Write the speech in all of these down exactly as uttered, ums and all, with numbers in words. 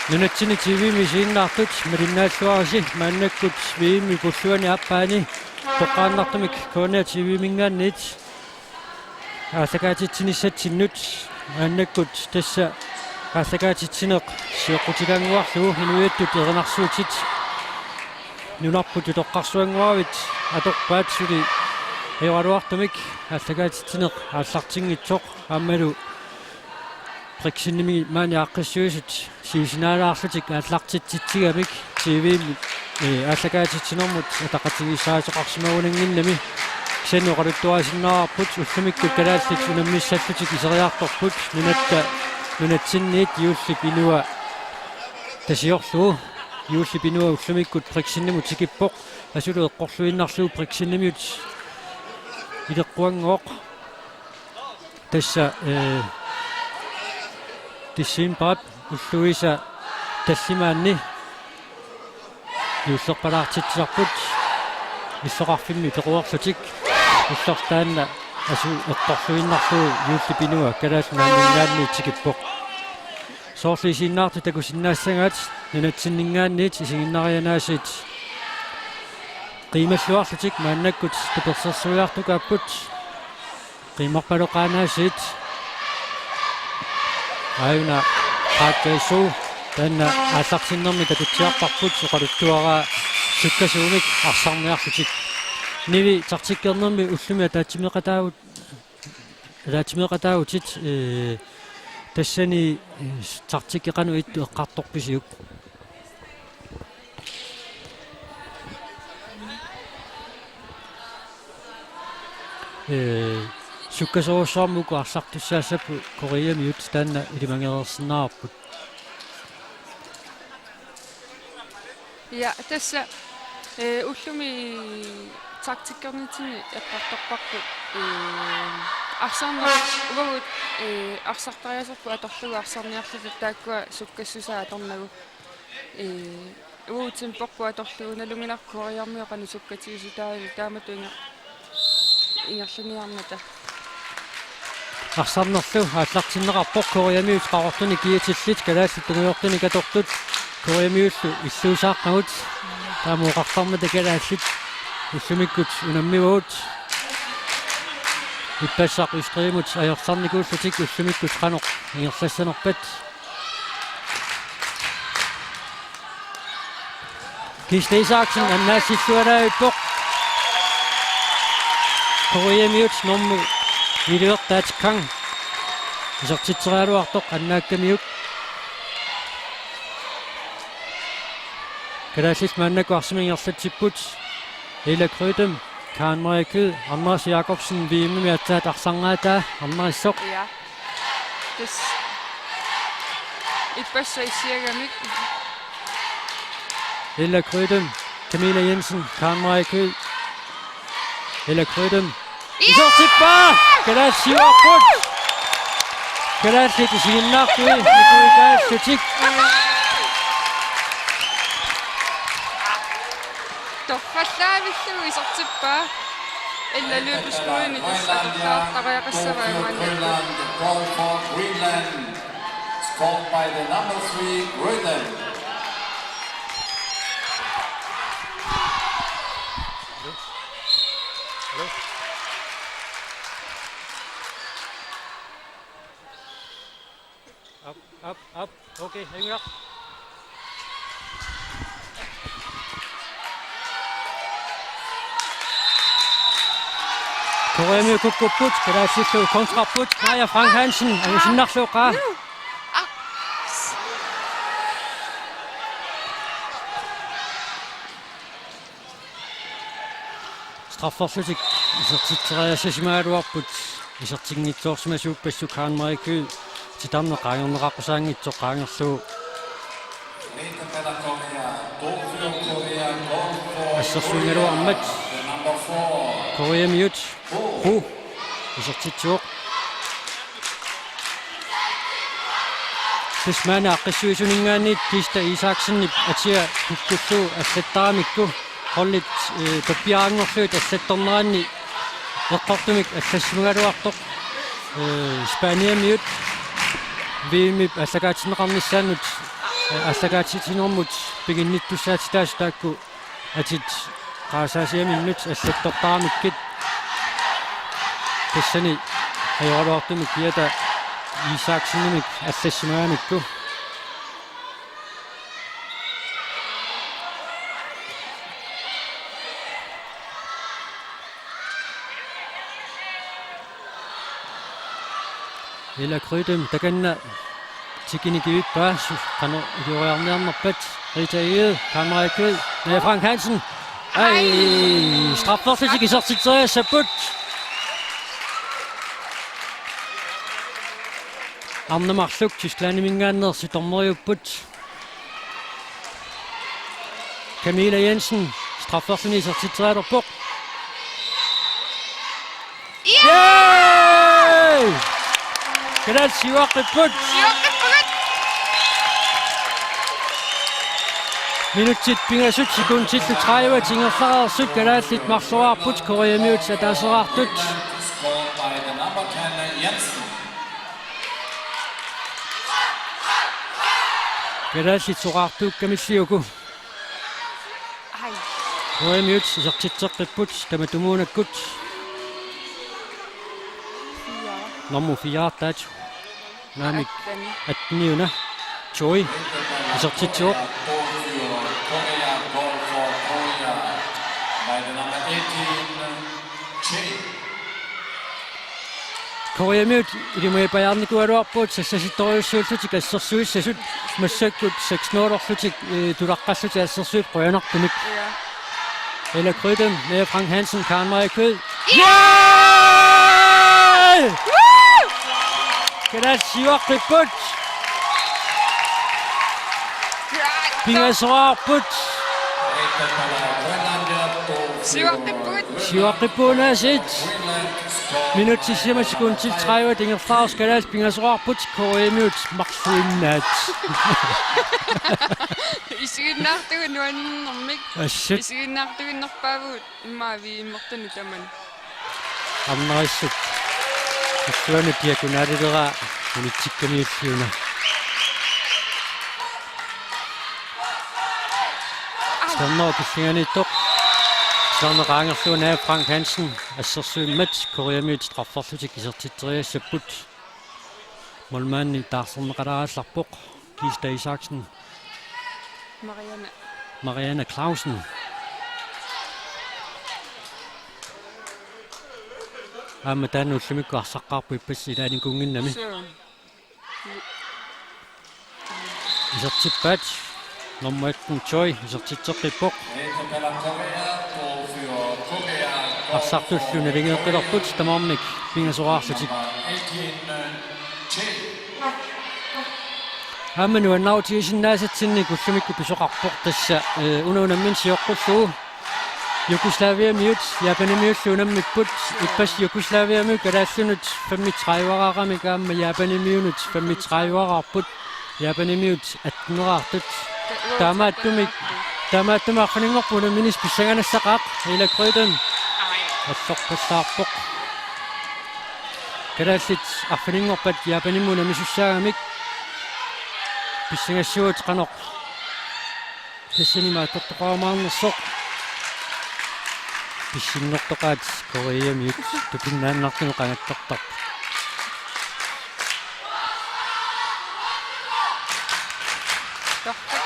Nunatsinni T V-mi isiginnaartut malinnaalluarisi maannakkut V M-ip ulluani aappaani toqqaannartumik K N R T V-minngaanniit aallakaatitsinissatsinnut maannakkut tassa aallakaatitsineq sioqqutilaannguarlugu inuiattut erinarsuutit nunarput utoqqarsuannguaruit atorpaat suli ajoraluartumik aallakaatitsineq aallartinngitsoq aammalu Brixenimi maani aaqqissuisut sivisinaalaarlutik aallartitsitsigamik T V-mi, eh, aallakaatitsinermut ataqatigiissaarisoqarsimagunannginnami kisianni oqaluttuarisinnaavarput ullumikkut kalaallit unammissallutik iseriartorput nunatta nunatsinniit juullip inua tasiorlugu juullip inua ullumikkut Brixenimut tikippoq asulu eqqorluinnarlugu Brixenimiut ileqquanngooq. Tassa, eh, decembarip ulluisa tallimaanni juullerpalaartitsisarput illoqarfimmi pequerlutik ullortaanna asu eqqorluinnarlugu juullip inua Kalaallit Nunaanninngaanniit tikippoq. Soorlu isiginnaartut takusinnaassagaat nunatsinninngaanniit isiginnarianaasiit qiimalluarlutik maannakkut tapersersuiartukaapput. Qiimmarpaloqaanaasiit. Aajuna Qaatteessu taanna aallartinnermi takutsiarparput oqaluttuaraa sukkasuumik arsarniarlutik. Nivi taktikkernermi ullumi ataatsimeeqataavut ataatsimeeqataavutit, eh, tassani, eh, taktikkip qanoq ittoq eqqartorpisiuk? Eh, sukkasoorsuarmik uku arsartussaassapput Koreamiut taanna ilimagereersinnaavarput. Ja, tassa, eh, ullumi taktikkernitsinni eqqartorparput, eh, arsarneq uagut, eh, arsartariaaserput atorlugu arsarniarluta taakkua sukkassusaa atornagu. Eh, uagut temporput atorlugu nalunngilarput Koreamiut qanoq sukkatigisutaalu taamatut inger-, ingerlaniarnata. Arsarnerlu aallartinneqarpoq Koreamiut qaqortunik kiatillit kalaallit tungujortunik atortut Koreamiullu illuusaaqqagut taama oqartarmata kalaallit ullumikkut unammivagut ippassaq Østrigimut ajortarnikuullutik ullumikkut qanoq ingerlassanerpat. Kista Isaksen annaassissualaavippoq. Koreamiut normu iliortaat Kang. Isertitseriaraluartoq annaakkamiuk. Kalaallit maannakkut arsamik ingerlatsipput. Ella Krydum, Karen Marie Kyed, Anders Jakobsen, V M-imi aatsaat arsarnaataa, Anders Sok. Ja. Tassa ippassaq issiagamik. Ella Krydum, Camilla Jensen, Karen Marie Kyed. Ella Krydum. Ja! Isertippaa! Kalaallit siuarput. Kalaallit isiginnaartui nikuitaallutik. Torrallaavillugu isertippaa. Ella løbeskuden i tassa atortariaqassavaa maannakkut. Goal for Greenland. Scored by the number three, Greenland. Op, op, op. Okay, hang up. Koreamiut kukkupput, kalaallit kontrarput, Maja Frank Hansen, angusinnarluuqaa. Strafferlutik isertitseriassasimagaluarput isertinngitsoorsimasuuppassuk Karen Marie Kyed titarneq qaangerneqaqqusaanngitsoq qaangerlugu. Assersuigaluarmat Koreamiut Hu isertitsivoq. Tassa maani aaqqissuisuninngaanniit Kista Isaksenip atia kukkullugu allattaramikkit holdit, eh, pappiaranngorlugit allattorneranni eqqortumik allassimagaluartoq, eh, Spaniamiut V M-ip aallakaatinneqarnissaannut aallakaatitsinermut piginnittussaatitaasut taakku atit qarasaasiaminnut allattortaramikkit. Tassani ajoraluartumik Piata Isaksenimik allassimagamikku. Ila Krydem takanna tikinikivippaa, su-, qanoq ilioriarniarnerpat. Rita Egede, Karen Marie Kved, Naja Frank Hansen. Ai, strafferlutik isertitseriassapput. Arnat marluk Tysklandiminngaanneersut dommeriupput. Camilla Jensen, strafferluni isertitserialerpoq. Ja! Yay! Kalaallit siuaqqipput. Siuaqqippugut. Minutsit pingasut sekundillu tredive ingerlareersut kalaallit marloriarput, koreamiut ataaseriartut. Scored by the number ten, Jensen. Kalaallit soraartuukkamilli uku. Ai. Koreamiut isertitseqqipput tamatumuunakkut. Fire. Nummer fire, Taatu. Naamik. Atten. Atteniuna. Choi. Isertitsivoq. By the number eighteen, Choi. Koreamiut ilimagipajaarnikuugaluarput sassasittorujussuullutik assersuissasut, massakkut seks nul-orlutik, eh, tulaqqallutik assersuut qujanartumik. Ja. Ila Krydem, Naja Frank Hansen, Karen Marie Kved. Ja! Yay! Woo! Kalaallit siuaqqipput. Pingasoraarput. Siuaqqippugut. Siuaqqippugut aasiit. Minutsit sisamat sekundit tredive ingerlareersut kalaallit pingasoraarput, koreamiut marluinnaat. Isiginnaartugut nuannernermik. Assut. Isiginnaartuinnarpaavugut immaqa V M-ertani tamani. Arnarissut. Illuanut diagonalileraa unitsikkamiulliuna. Ai. Siorna killinganiittoq. Siorna qaangerlugu Naja Frank Hansen assersuimmat, koreamiut strafferlutik isertitseriassapput. Målmandi taarserneqalaallarpoq. Kista Isaksen. Marianne. Marianne Clausen. Aamma taanna ullumikkut arsaqqaarpoq ippassaq ilaanikuunnginnami. Suu. Isertippaat. Nummer atten Choi isertitseqqippoq. Arsartullu naligeeqqilerput tamarmik pingasoraarlutik. Aamma nuannaarutigisinnaasatsinnik ullumikkut pisoqarpoq tassa, eh, una unammineq sioqqullugu. Jugoslaviamiut Japanimiullu unammipput, ippassaq Jugoslaviamiut kalaallinut femogtredive-raarmik aamma Japanimiunut femogtredive-raarput, Japanimiut atten-eraartut. Taamaattumik, taamaattumik arfininngorpat unamminersi pissanganassaqaaq, Ila Krydem. Allorpallaarpoq. Kalaallit arfininngorpat Japanimut unammissussaagamik. Pissangassaagut qanoq tassani imaattortoqarumaarnersoq. Pissinnertoqaat Koreamiut tupinnaannartumik qangattartarput. Torrak.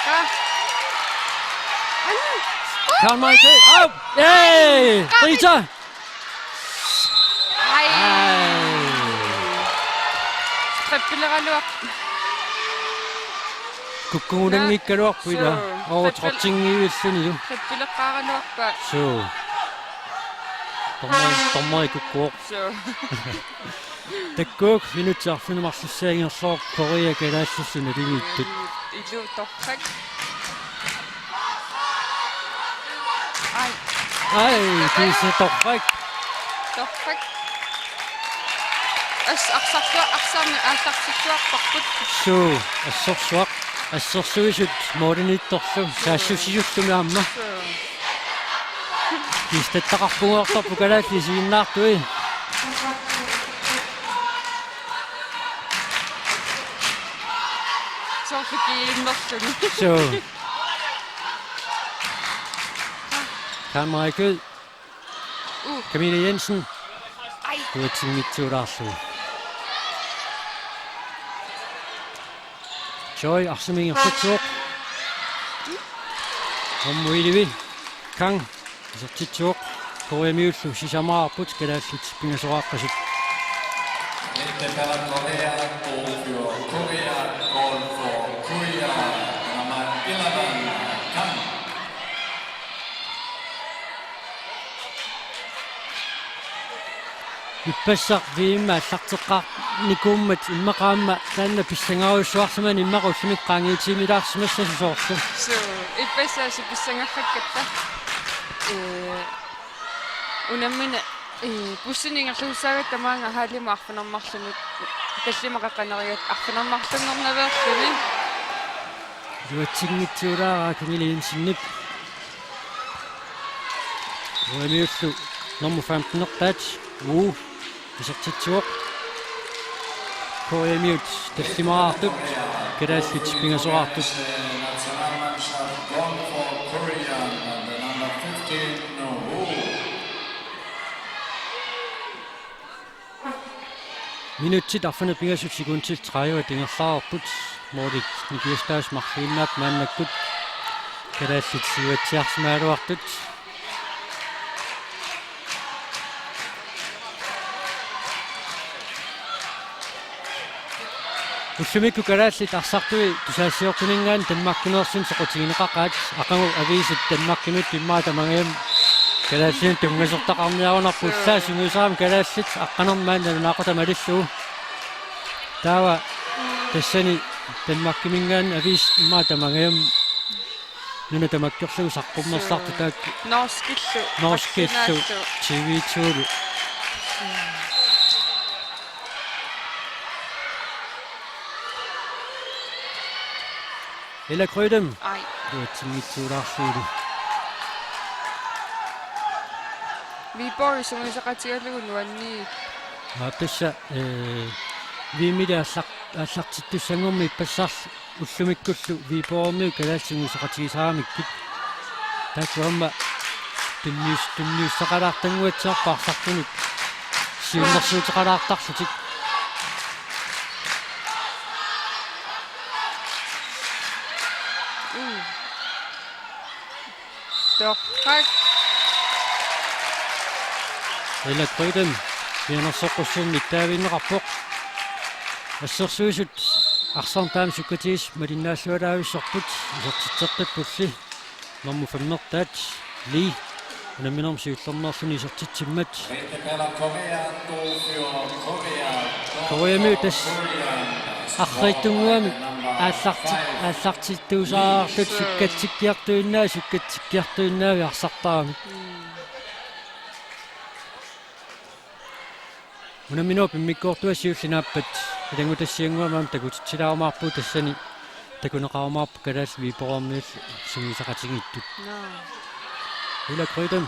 Ka. Anu. Karl Michael. Au! Hey! Rita! Ai. Ai. Trippeleraluarpoq. Kukkugunanngikkaluarpoq ila. Suu. Over trippel-, trottingiivillunilu. Trippeleqqaaraluarpaa. Suu. Dommeri, dommeri kukkuvoq. Suu. Takuuk minutsit arfineq-marlussuit ingerlavoq Korea kalaallillu naligiittut. Ilu torrak. Ai. Ai, kiisa torrak. Torrak. As-, arsartua-, arsarneq aallartittuarparput. Suu, assorsuaq. Assersuisut målimiittorlu. Saassussisullumi aamma. Suu. Kiistattaqarpugut kalaallit isiginnaartui. Soorlu Kiinnerluni. Suu. Karen Marie Kyed. Uh. Camilla Jensen. Ai. Kuatsinngitsuulaarlugu. Joy arsamik ingerlatsivoq. Nummer elleve. Kang. Isertitsivoq. Koreamiullu sisamaapput, kalaallit pingasoqaqqasut. Korea, goal for Korea, goal for Korea, number eleven, Kang. Ippassaq V M aallarteqqaarnikuummat immaqa aamma taanna pissangarujussuarsimaneq immaqa ullumikkut qaangiutilaarsimassasoq soorlu. Suu, ippassaq pissangarrakkatta. Ee, unammineq, ee, bussini ingerlasussaagatta maanga hallimut arfineq-marlunut tallimat qaqinerigatta arfineq-marlunngornaveerluni. Iluatsinngitsuulaarpaa Camilla Jensenip. Koreamiullu nummer femten-ertaat. Uu. Isertitsivoq. Koreamiut tallimaartut. Kalaallit pingasoqartut. Minutsit arfineq-pingasut sekundit tredive ingerlareerput. Målit nipiastaas marluinnaat maannakkut. Kalaallit siuatsiarsimagaluartut. Ullumikkut kalaallit arsartui tusagassiortuninngaanniit Danmarkimeersunik soqutigineqaqaat, aqagu aviisit Danmarkimiittut immaqa tamangajammik kalaallinut tunngasortaqarniarunarput. Ullaaq sungiusarami kalaallit aqqaneq-marlunut nalunaaqutaq malillugu. Taava tassani Danmarkiminngaanniit aviisit immaqa tamangajammik nuna tamakkerlugu saqqummersartut taakku. Norskillu. Norskillu. Assinaallu. T V to-lu. Ella Krydum. Ai. Iluatsinngitsuulaarlugulu. Viborg sungiusaqatigalugu nuanniit. Aa, tassa, ee, V M-ip aallar-, aallartittussanngormat ippassaq ullumikkullu Viborgimiut kalaallit sungiusaqatigisaramikkit. Taakku aamma tunnius-, tunniussaqalaartannguatsiarput arsartunut siunnersuuteqalaartarlutik. Mm. Torrak. Ella Krydum mianersoqqussummik nittaavinneqarpoq. Assersuisut arsarneq taama sukkatigisumik malinnaalluaraavissorput, isertitseqqippulli. Nummer fem-ertaat Lee unamminermi siullermeerluni isertitsimmat. Koreamiut tassa arriitsunnguamik aallarti-, aallartittuusaarlutik sukkatsikkiartuinnaat, sukkatsikkiartuinnaavik arsartaramik. Unamminerup immikkoortuata siulleq naappat ilanngutassiannguamik aamma takutitsilaarumaarpugut tassani takuneqarumaarput kalaallit Viborgimiut sungiusaqatigiittut. Naa. Ella Krydum.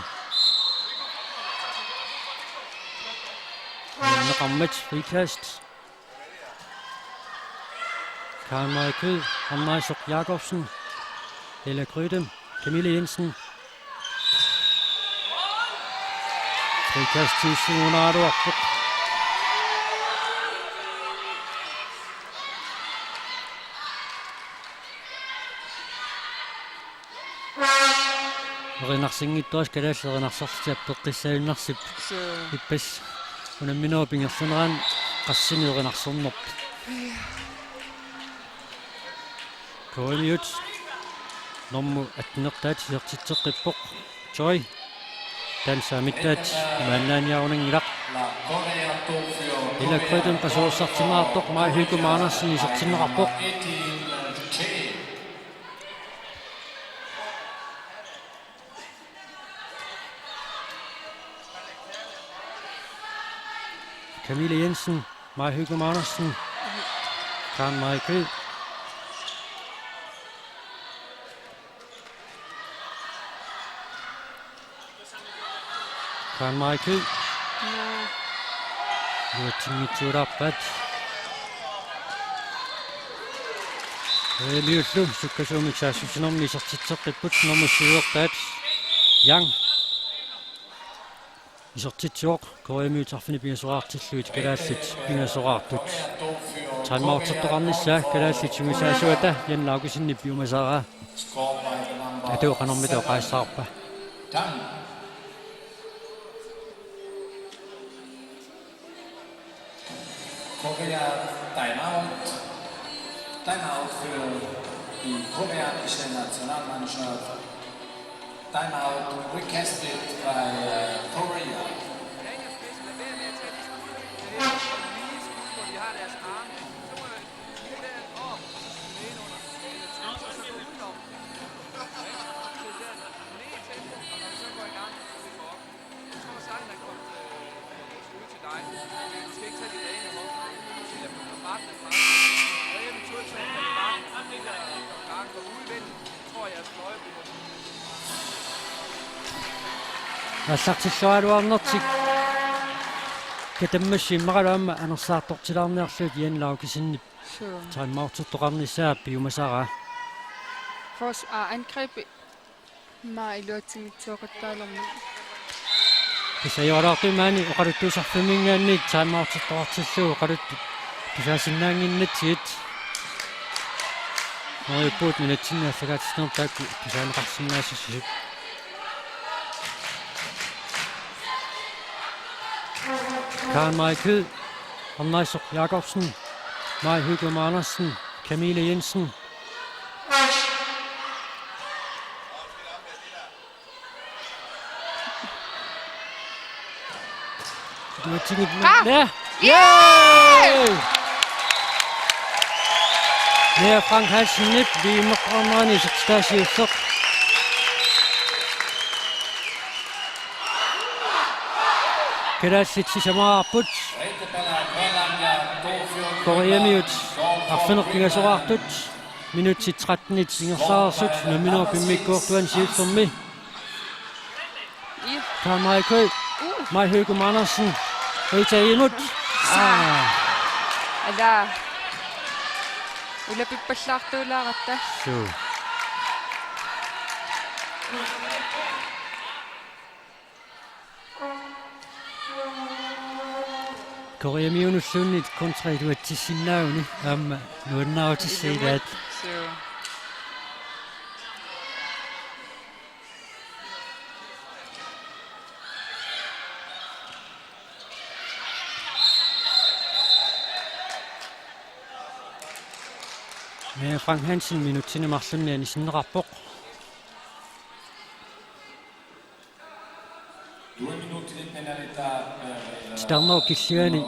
Aamma qarmat frikast. Karen Marie Kyed, Anna Isak Jakobsen, Ella Krydum, Camilla Jensen. Frikast tiissimunaaluarpoq. Erinarsinngitsoq kalaallit erinarsorlutik appeqqissagunarpoq. Suu. Ippassaq unamminerup ingerlanerani qassinik erinarsornerput. Koreamiut nummer atten-ertaat isertitseqqippoq. Joy. Taanna saamittaat imaannaaniarunanngilaq. Ella Krydum qasuersarsimaartoq, Mai Hugo Andersen isertinneqarpoq. Camilla Jensen, Mai Hugo Andersen. Karen Marie Kyed. Karen Marie Kyed. Naa. Iluatsinngitsuulaarpaat. Koreamiullu sukkasuumik saassussinermi isertitseqqipput, nummer syv-ertaat Yang isertitsivoq, Koreamiut arfineq pingasoraartillugit kalaallit pingasoraartut. Timeoutertoqarnissaa kalaallit sungiusaasuata Jan Laugesen piumasaaraa. Atuuqanermit oqaassaarpa. Korea timeout. Timeout for the Korea Nationalmannschaft. Timeout requested by uh, Korea. Aallartilluaraluarnertik katammassi immaqalu aamma anersaartortilaarniarlugu Jan Laugesenip. Suu. Timeoutertoqarnissaa piumasaaraa. Fors-, aa, angrebi maa iluatsinngitsoortaalermat. Tassa ajoraluartumik maani oqaluttuusarfimminngaanniit timeoutertoqartillugu oqaluttut tusaasinnaannginnatsigit. Neriuppugut nunatsinni aallakaatitsinermut taakku tusaaneqarsinnaassusipput. Karen Marie Kyed, Arnaisoq Jakobsen, Mai Hugo Andersen, Camille Jensen. Iluatsinngitsoorput. Ah! Ja! Yay! Yay! Lea Frank Hansenip V M-eqarnerani isertitaa siulleq. Kalaallit sisamaarput. Koreamiut arfineq pingasoraartut. Minutsit trettenit ingerlareersut unamminerup immikkoortuani siullermi. Ih. Karen Marie Kyed, uh, Mai Hugo Andersen, Rita Imut. Ah. Ala. Ulapippallaartuulaaratta. Suu. Koreamiunulluunniit kontra iluatsissinnaaguni aamma nuannaarutissat ilaat. Suu. Lea Frank Hansen minutsini marlunni anisinneqarpoq. Titarnerup killingani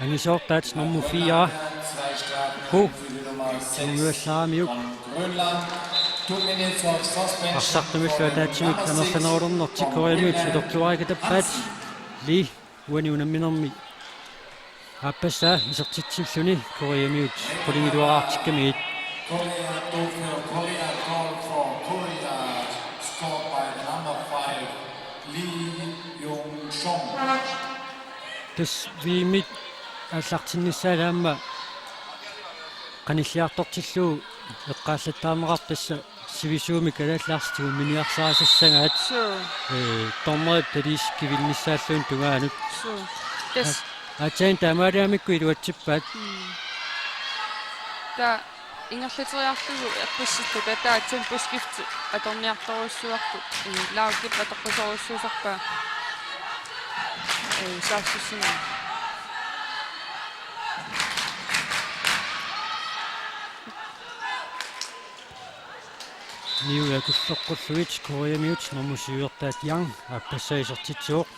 angisoortaat nummer fire. Ku. Tungiuallaaramiuk. Arsartumillu ataatsimik amerlanerulernertik Koreamiut uterluarikatappaat. Li uani unamminermi aappassaa isertitsilluni Koreamiut qulingiluaraartikkamigit. Korea, Tokyo, Korea, goal for Korea, scored by the number five, Lee Yong-sung. Tassa V M-it aallartinnissaa aamma qanilliartortillugu eqqaallattaarneqarpoq tassa sivisuumik kalaallit arsaq tiguminiarsarisassagaat. Suu. Ee, dommerit taliisikkivinnissaalluunniit tungaanut. Suu. Tassa. Aa-, aatsaat taamaaliamikku iluatsippaat. Mm. Taava ingerlateriarlugu eqqissillutalu taava temposkifti atorniartorujussuuarput. Ee, Laugip atoqqisorujussuusarpaa. Ee, saassussinermi. Niuerlutik akulloqqullugit Koreamiut nummer syv-ertaat Yang aappassaa isertitsivoq.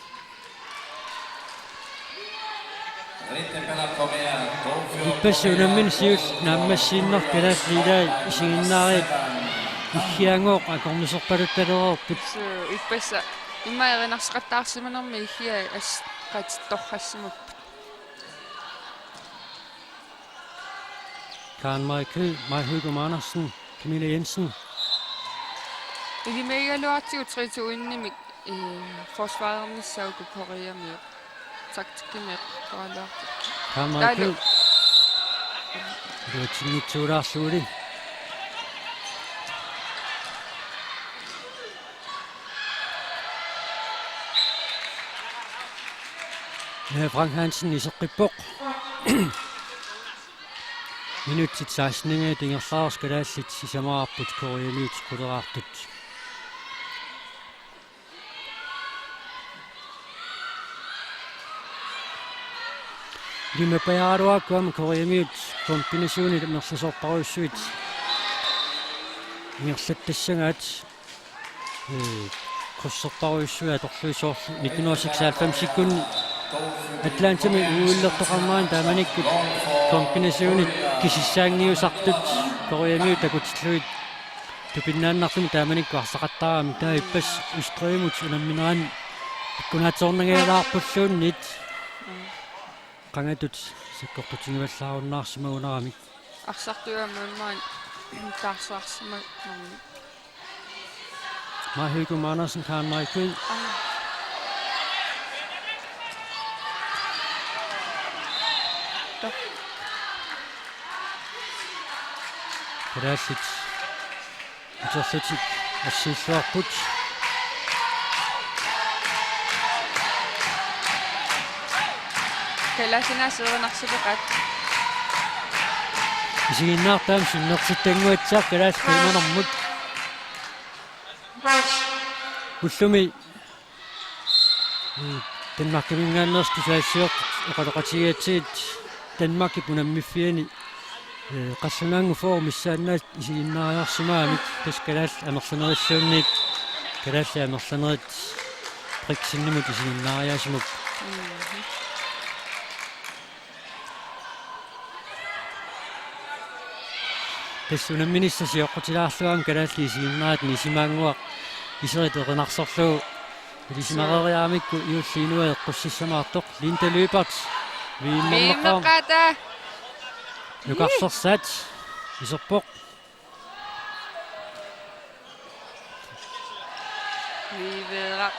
Ippassaq unammineq siulleq naammassiinnarlugu kalaallit ilaat isiginnaariit iggiagooq akornuserpaluttalereerput. Suu, ippassaq immaqa erinarsoqattaarsimanermi iggiat assut qatittorsimapput. Karen Marie Kyed, Mai Hugo Andersen, Camilla Jensen. Ilimagigaluartigu tre to en-imik, ee, forsvarernissaa uku Koreamiut. Taktikkimik eqqorilaartut. Karen Marie Kyed. Iluatsinngitsoorlaarluguli. Lea Frank Hansen iseqqippoq. Minutsit seksten ingerlareersut kalaallit sisamaarput K I M-it quleraartut. Ilimapajaraluarukku aamma K I M-it kombinationit amerlasoorpassuit ingerlattassagaat, ee, krydserpassuit atorlugu soorlu nitten hundrede seksoghalvfemsikkunni Atlantami uilertoqarnerani taamanikkut kombinationit kisissaanngiusartut K I M-it takutillugit tupinnaannartumik taamanikkut arsaqattaarami, taava ippassaq Østrigimut unamminerani ikkunaatsoornangajallaarpulluunniit qangatut sakkortutigivallaarunnaarsimagunarami. Arsartugaammat taarsuarsimagunarami. Mai Høegh Andersen, Karen Mai Høegh. Kalaallit uterlutik assiilluarput. Kalaallit una seerunarsileqaat. Isiginnaartut aamma sinnertitannguatsiaq kalaallit qiimanermut. Ullumi, mm, Danmarkiminngaanneersut tusagassiortut oqaloqatigigatsigit Danmarkip unammiffiani, ee, qallunaannguaq fyrre missaannaat isiginnaariarsimagamik, tassa kalaallit amerlanerilluunniit, kalaallit amerlanerit BRICS-imut isiginnaariaasimavoq. Mhm. Tassa unamminissaq sioqqutilaarlugu aamma kalaallit isiginnaartut nisimaannguaq iserit erinarsorlugu ilisimareeriaramikku juulli inuit eqqussissamaartoq. Linda Lyberth. Viimmerneqaaq. Viimmeqqaata. Nukarsersaat. Iserpoq. Viiveeraq.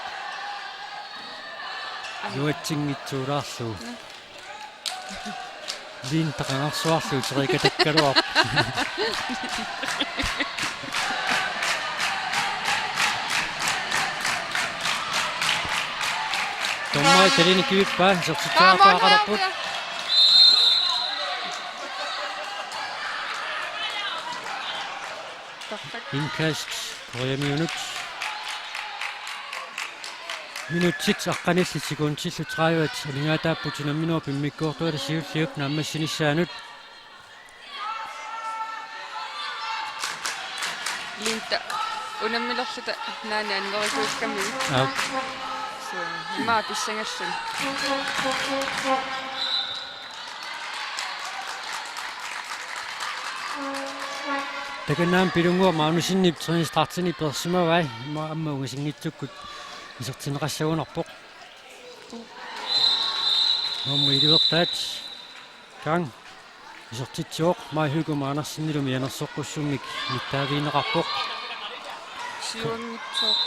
Ai. Iluatsinngitsoorlaarlugu. Nå. Linda qangarsuarlu uteriikkatakkaluarpoq. Dommeri talini kivippaa, isertitseriarput. Indkast K I M-inut. Minutsit aqqanillit sekundillu tredive aningaasaapput unamminerup immikkoortuata siulliup naammassinissaanut. Linda, unammilerluta naani annerikuukkami. Aap. Suu, immaqa pissangalluni. Takanna aamma Pilunnguaq Magnussenip tredje startini peersimavai, immaqa aamma ungasinngitsukkut isertinneqassagunarpoq. Nummer et-ertaat Kang isertitsivoq, Mai Høegh Andersenilumi anersoqqussummik nittaavigineqarpoq. Siunngitsoq.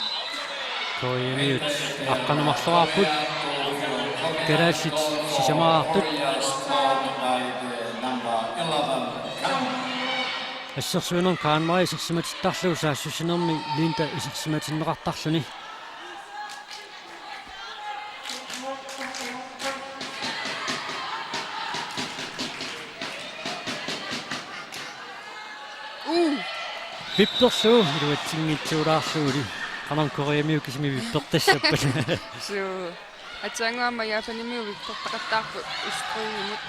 K I M-it aqqaneq-marloqarput. Kalaallit sisamaartut. Assersuinermi Karen Marie isersimatittarlugu saassussinermi Linda isersimatinneqartarluni. Uu. Vipperlugu iluatsinngitsoorlaarluguli. Qanoq K I M-it kisimi vippertassappat. Suu. Aatsaannguaq aamma Japanimiut vippertaqattaarput Østrigimut.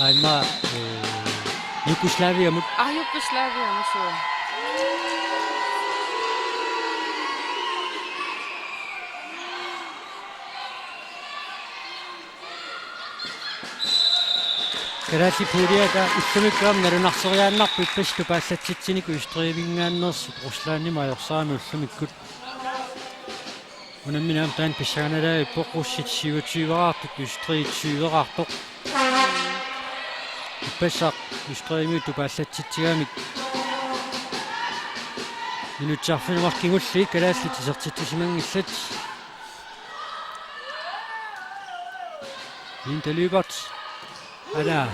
Aamma, eh, Jugoslaviamut. Ah, Jugoslaviamut, suu. Kalaallit puljit ullumikkut aamma nalunarsoriaannarput ippassaq tupaallatsitsinikuuvoq Østrigiminngaanneersut Ruslandimut ajorsarami ullumikkut. Unammineq aamma taanna pissanganalaarpoq, russit syvogtyve-raartut, Østrigit syv-raartoq. Ippassaq Østrigimiut tupaallatsitsigamik minutsit arfineq-marluk kingulliit kalaallit isertitsisimanngillat. Linda Lyberth. Ala.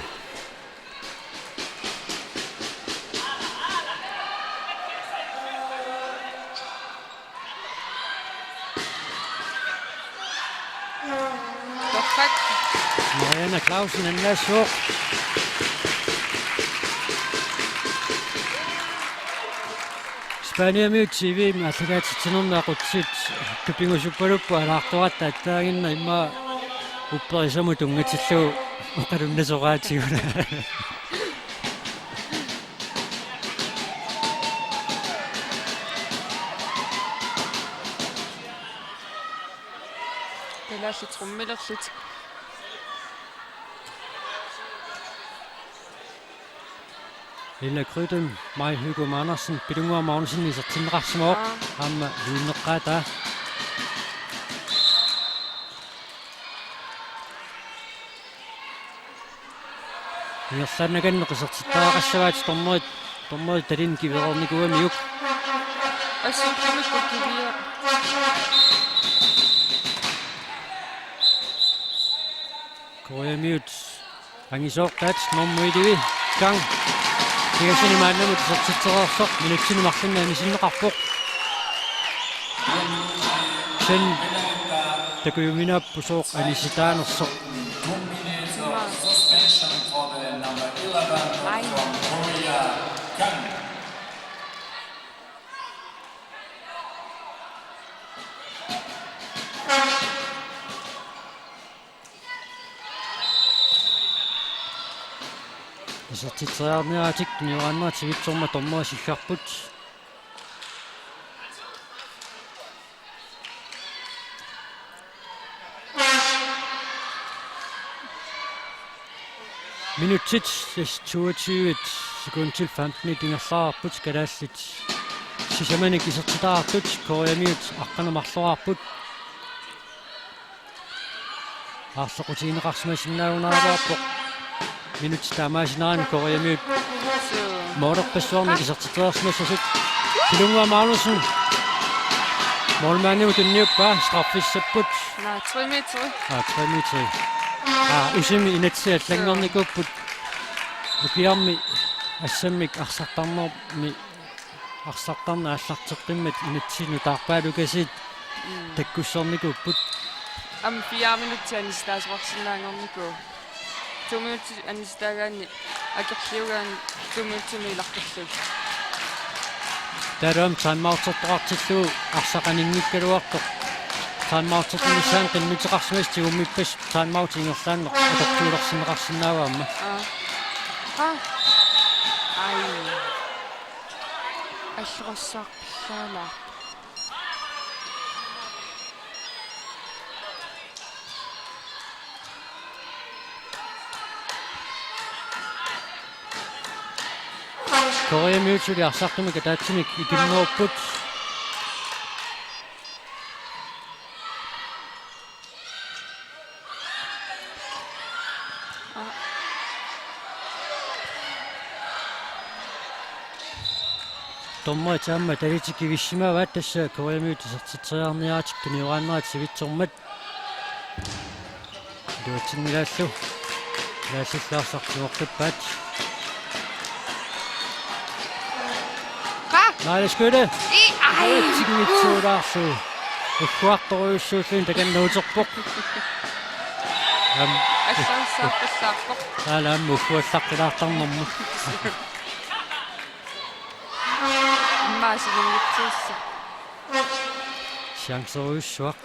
Torrak. Marianne Clausen annassuoq. Spaniamiut T V-mi aallakaatitsinermi aqutsitsigut tupigusuppaluppoq alaartoratta attaanginna immaqa upperisamut tunngatillugu oqalunnasoqaatigut. Kalaallit trommelerlutik. Ella Krydum, Maj Høgum Andersen, Pilunnguaq Magnussen isertinneqarsimavoq. Aa. Aamma liunneqqaataa. Ingerlaannakanneq isertittariaqassavaat dommerit, dommerit talinnut kivereernikuugamigit. Assuukkamikkut kiviaq. Koreamiut angisoortaat nummer et-ivi Kang. Pingasuni maannamut isertitsereersoq, minutsini marlunni anisinneqarpoq. Sen takujuminaappoq sooq anisitaanersoq. Ai. Isertitseriarniaratik tunioraannerat sivitsormat dommerit siggarput. Minutsit toogtyve sekundit femten ingerlareerput, kalaallit sisamanik isertitaqartut, koreamiut aqqaneq-marloqarput. Aarleqqutigineqarsimasinnaajunnaaraluarpoq. Minutsit taamaasinerani koreamiut moolerpassuarnik isertitsereersimassasut. Pilunnguaq Magnussen. Målmandimut tunniuppaa, straffissapput. Naa, tre meter. Aa, tre meter. Aa, usimi inatsit allanngornikuupput. Ukiarmi assammik arsartarnermi arsartarneq aallarteqqimmat inatsinnut taarpaalukasiit. Mm. Takkussornikuupput. Aamma fire minutsit anisitaasoqarsinnaanngornikuuvoq. To minutsit anisitaagaanni akerliugaanni to minutsimut ilarterlugu. Taavalu aamma timeoutertoqartillugu arsaq aninngikkaluartoq. Timeoutertunissaanut qinnuteqarsimasoq, tigummippassuit timeout ingerlaannaq atortuulersinneqarsinnaavoq aamma. Aa. Aa. Ai. Allorassaarpillaalaarpoq. Koreamiut suli arsartumik ataatsimik ikinnerupput. Dommerit aamma talitik kivissimavaat, tassa koreamiut isertitseriarniaratik tunioraannerat sivitsormat. Iluatsinngilaallu. Ilaallullaarsaartuartappaat. Qa? Naale Skytte. I, ai. Iluatsinngitsuulaarlugu. Ugguartorujussuulluni takanna uterpoq. Am. Assaassaarpallaarpoq. Aala aamma ugguallaqqilaartarnermut. Immaqa silinngitsuussa. Chancerujussuaq.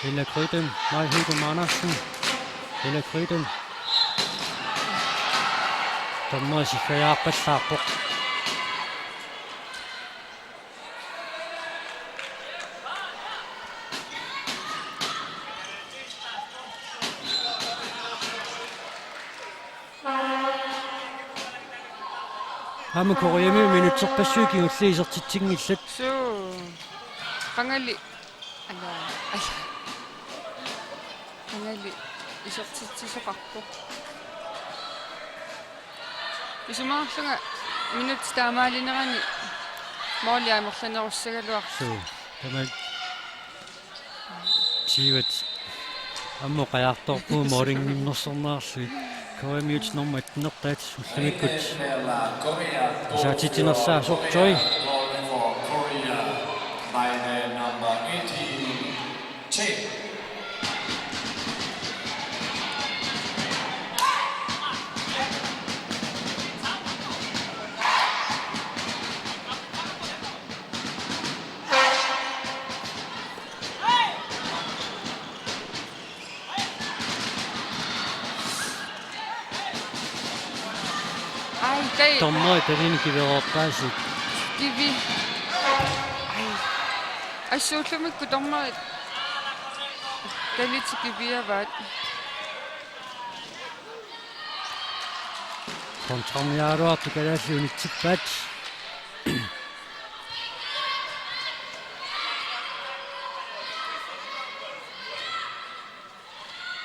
Ella Krydum, Maj Høgum Andersen. Ella Krydum. Dommerit siggajaarpallaarpoq. Aamma Koreami minutserpassuit kingulliit isertitsinngillat. Suu. Qangali. Ala. Ala. Angali isertitsisoqarpoq. Isumaqarlunga minutsit taamaalinerani måli amerlanerussagaluarpoq. Suu, tamat. Tiivat ammut qajartorpugut målinnginnersornerarlugit. K M-ip nummer attenertaat ullumikkut isertitsinersaasartui. By the number eighteen, Che. Ai, kai. Dommeri talini kiveroorpaasut. Kivi. Ai. Assut ullumikkut dommeri taliti kiviavaat. Kontramiaruartu kalaallit unitsippaat.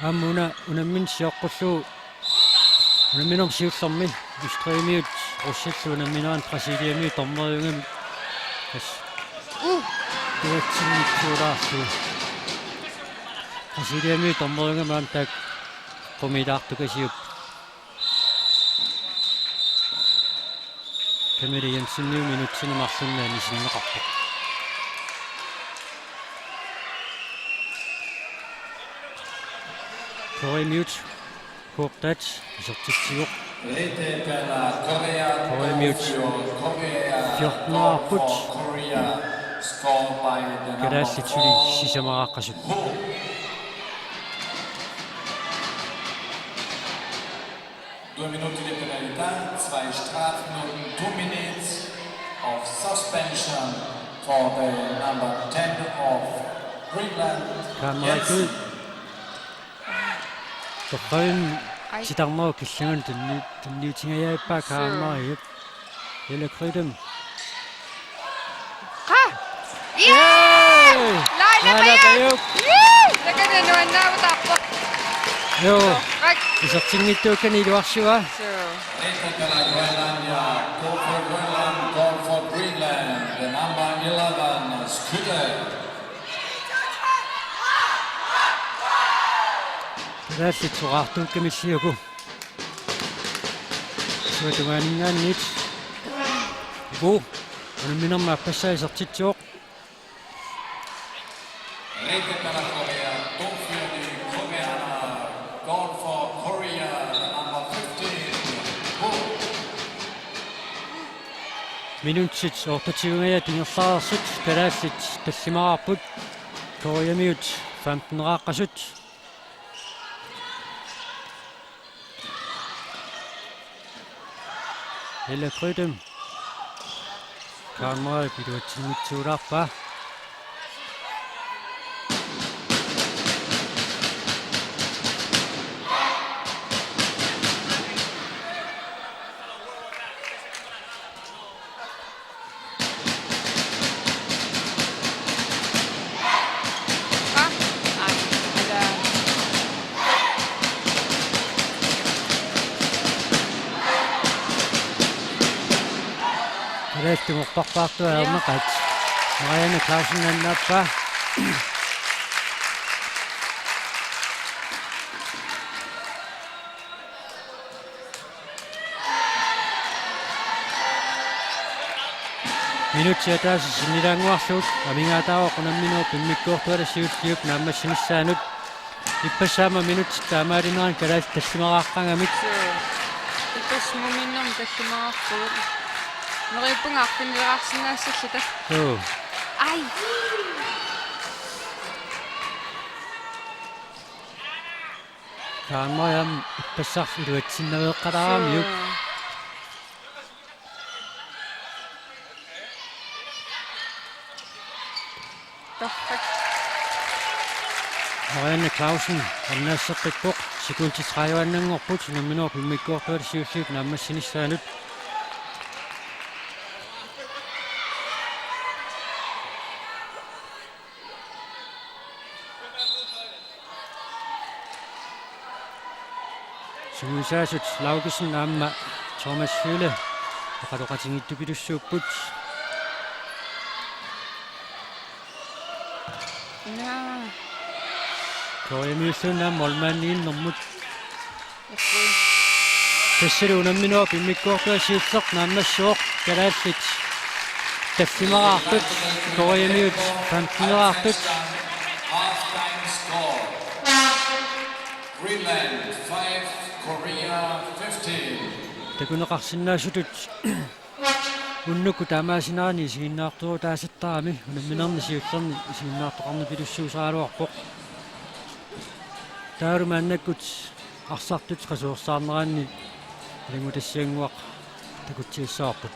Aamma una unammineq sioqqullugu unamminermi siullermi Østrigimiut russillu unamminerani Brasiliamiut dommeriugami. Tassa. Uh. Tuatsinnitsiulaarlu. Brasiliamiut dommeriugami aamma taakku qumilaartukasiupput. Camilla Jensenip minutsini marlunni anisinneqarpoq. K M-ip Huoptaat isertitsivoq. K M-ip fjortenerarput. Kalaallit suli sisamaraaqqasut. Due minuti di penalità, zwei Strafminuten, two minutes of suspension for the number ten of Greenland, Kammeraat Jensen. Toqqavimmi Ai. Titarnerup killingani tunni-, tunniutingajappaa. Suu. Kammeraat. Helle Krydum. Qa! Yay! Yay! Laila Laila Pajuk! Pajuk! Yay! Takani nuannaarutaarpoq. Joo. Rak. Isertinngitsuukkani iluarsua. Suu. Red for Greenlandia, goal for Greenland, goal for Greenland, the number eleven, Skytte. Kalaallit soraartuukkamilli uku. Sua tungaaninngaanniit. Uku. Unamminermi aappassaa isertitsivoq. Rete para Korea, Tokyo de Korea, goal for Korea, number fifteen, Hu. Minutsit otteogtyvengajat ingerlareersut kalaallit tallimaraarput. Koreamiut femteneraaqqasut. Helle Krydum. Kammeraat iluatsinngitsuulaarpaa. Kalaallit tungujorpaartut ajornaqaat. Marianne Clausen annaappaa. Minutsit ataaseq sinnilaannguarlugu amigaataavoq unamminerup immikkoortuata siulliup naammassinissaanut. Ippassaq aamma minutsit taamaalinerani kalaallit tallimaraaqqagamik. Suu. Ippassaq muminnermi tallimaraarpugut. Neriuppunga arfinileraarsinnaassalluta. Joo. Ai. Kammeraat ippassaq iluatsinnaveeqqalaaramiuk. Suu. Torrak. Marianne Clausen annaasseqqippoq, sekundit tredive-annanngorput unamminerup immikkoortuata siulliup naammassinissaanut. Uisaasut Laugesen aamma Thomas Høle oqaloqatigiittupilussuupput. Naa. Koreamiulluunniit aamma målmandiinnermut. Tassalu unamminerup immikkoortua siulleq naammassivoq, kalaallit tallimaraartut, koreamiut femteneraartut. Halftime score. Greenland five, Korea fifteen. Takuneqarsinnaasutut unnukkut taamaasineranik isiginnaartorutaasatsiarami unamminerni siullerni isiginnaartoqarnipilussuusaraluarpoq. Taavalu maannakkut arsartut qasuersaarneranni ilanngutassiannguaq takutsiassavarput.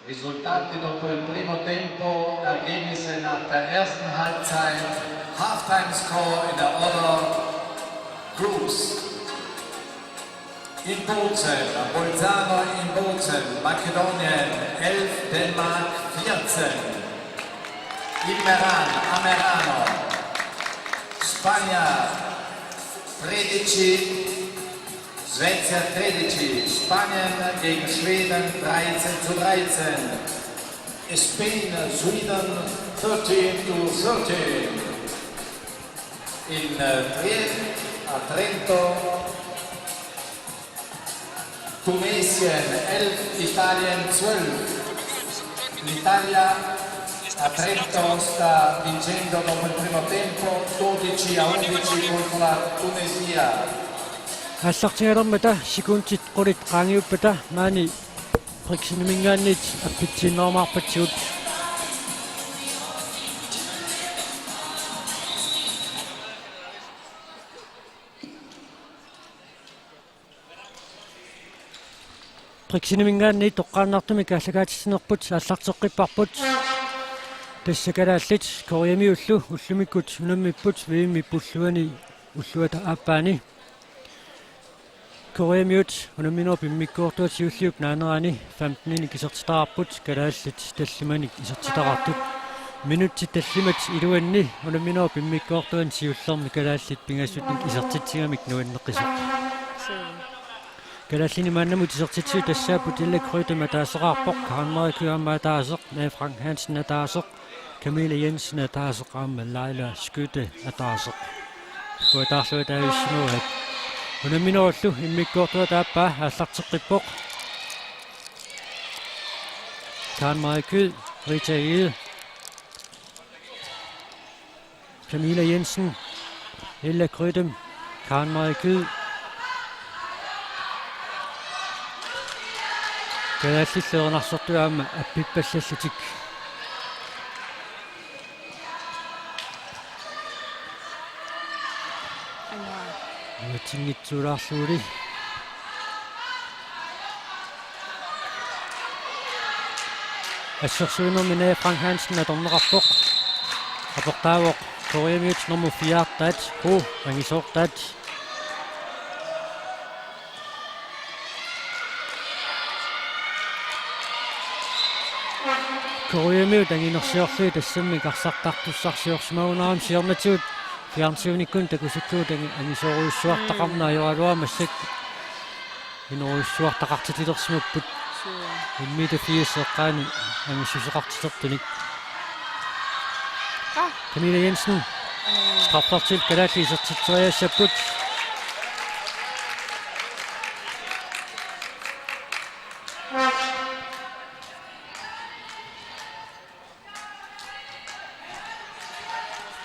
Risultati dopo il primo tempo: Ergebnisse nach der ersten Halbzeit, Halftime Score in der Order: Groups. In Bozen, Bolzano in Bozen, Makedonien elf, Dänemark vierzehn. In Meran, a Merano, Spagna tredici, Svezia tredici, Spanien gegen Schweden dreizehn zu dreizehn. Spain, Sweden thirteen to thirteen. In, äh, Trier, a Trento, Tunesien elf, Italien zwölf. L'Italia a Trento sta vincendo dopo il primo tempo dodici a undici contro la Tunisia. Aallartigalermata sekundit qulit qaangiuppata maani Brixeniminngaanniit appitsiinnarumaarpatsigut. Brixeniminngaanniit toqqaannartumik aallakaatitsinerput aallarteqqipparput. Tassa kalaallit Koreamiullu ullumikkut unammipput V M-ip ulluani ulluata aappaani. Koreamiut unamminerup immikkoortua siulliup naanerani femteninik isertitaqarput, kalaallit tallimanik isertitaqartut. Minutsit tallimat iluanni unamminerup immikkoortuani siullermi kalaallit pingasut isertitsigamik nuanneqisoq. Kalaallinit maannamut isertitsigut tassaapput Ella Kreutzmann ataaseqarpoq, Karen Marie Kyed aamma ataaseq, Nae Frank Hansen ataaseq, Camilla Jensen ataaseq aamma Laila Skytte ataaseq. Kuataarluat taavissimoorput. Unamminerullu immikkoortuata aappaa aallarteqqippoq. Karen Marie Kyed, Rita Egede, Camilla Jensen, Ella Krydum, Karen Marie Kyed. Kalaallit erinarsortut aamma appippallallutik. Ajoa. Iluatsinngitsuulaarluguli. Assersuinermi Naja Frank Hansen atorneqarpoq. Aportaavoq Koreamiut nummer fire-taat, Ho, angisoortaat. Koreamiut anginersiorlugit tassami arsartartussarsiorsimagunarami, siornatigut fjernsynikkut takusukkut angi-, angisoorujussuartaqarneq ajoraluarmat massakkut inoorujussuartaqartitilersimapput. Suu. Immiuta firs eqqaani angissuseqartitertunik. Ah. Camilla Jensen. Straffertilt kalaallit isertitseriassapput.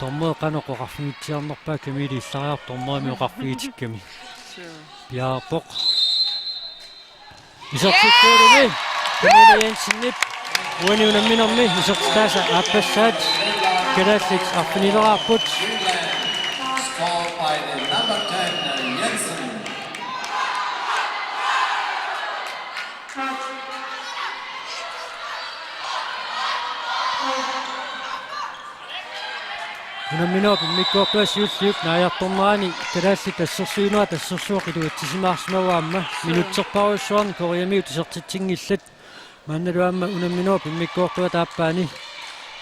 Dommeri qanoq oqarfigitsiarnerpaat, Camilla illariartoq dommerimik oqarfigitikkami. Suu. Piareerpoq. Isertittuulumi Camilla Jensenip uani unamminermi isertitaasa aappassaat, kalaallit arfinileraarput. Scored by the number ten, Jensen. Unamminerup immikkoortua siulliup naajartornerani kalaallit assersuinerat assersuaq iluatsisimaarsimavoq aamma. Minutserpassuarni Koreamiut isertitsinngillat. Maannalu aamma unamminerup immikkoortuata aappaani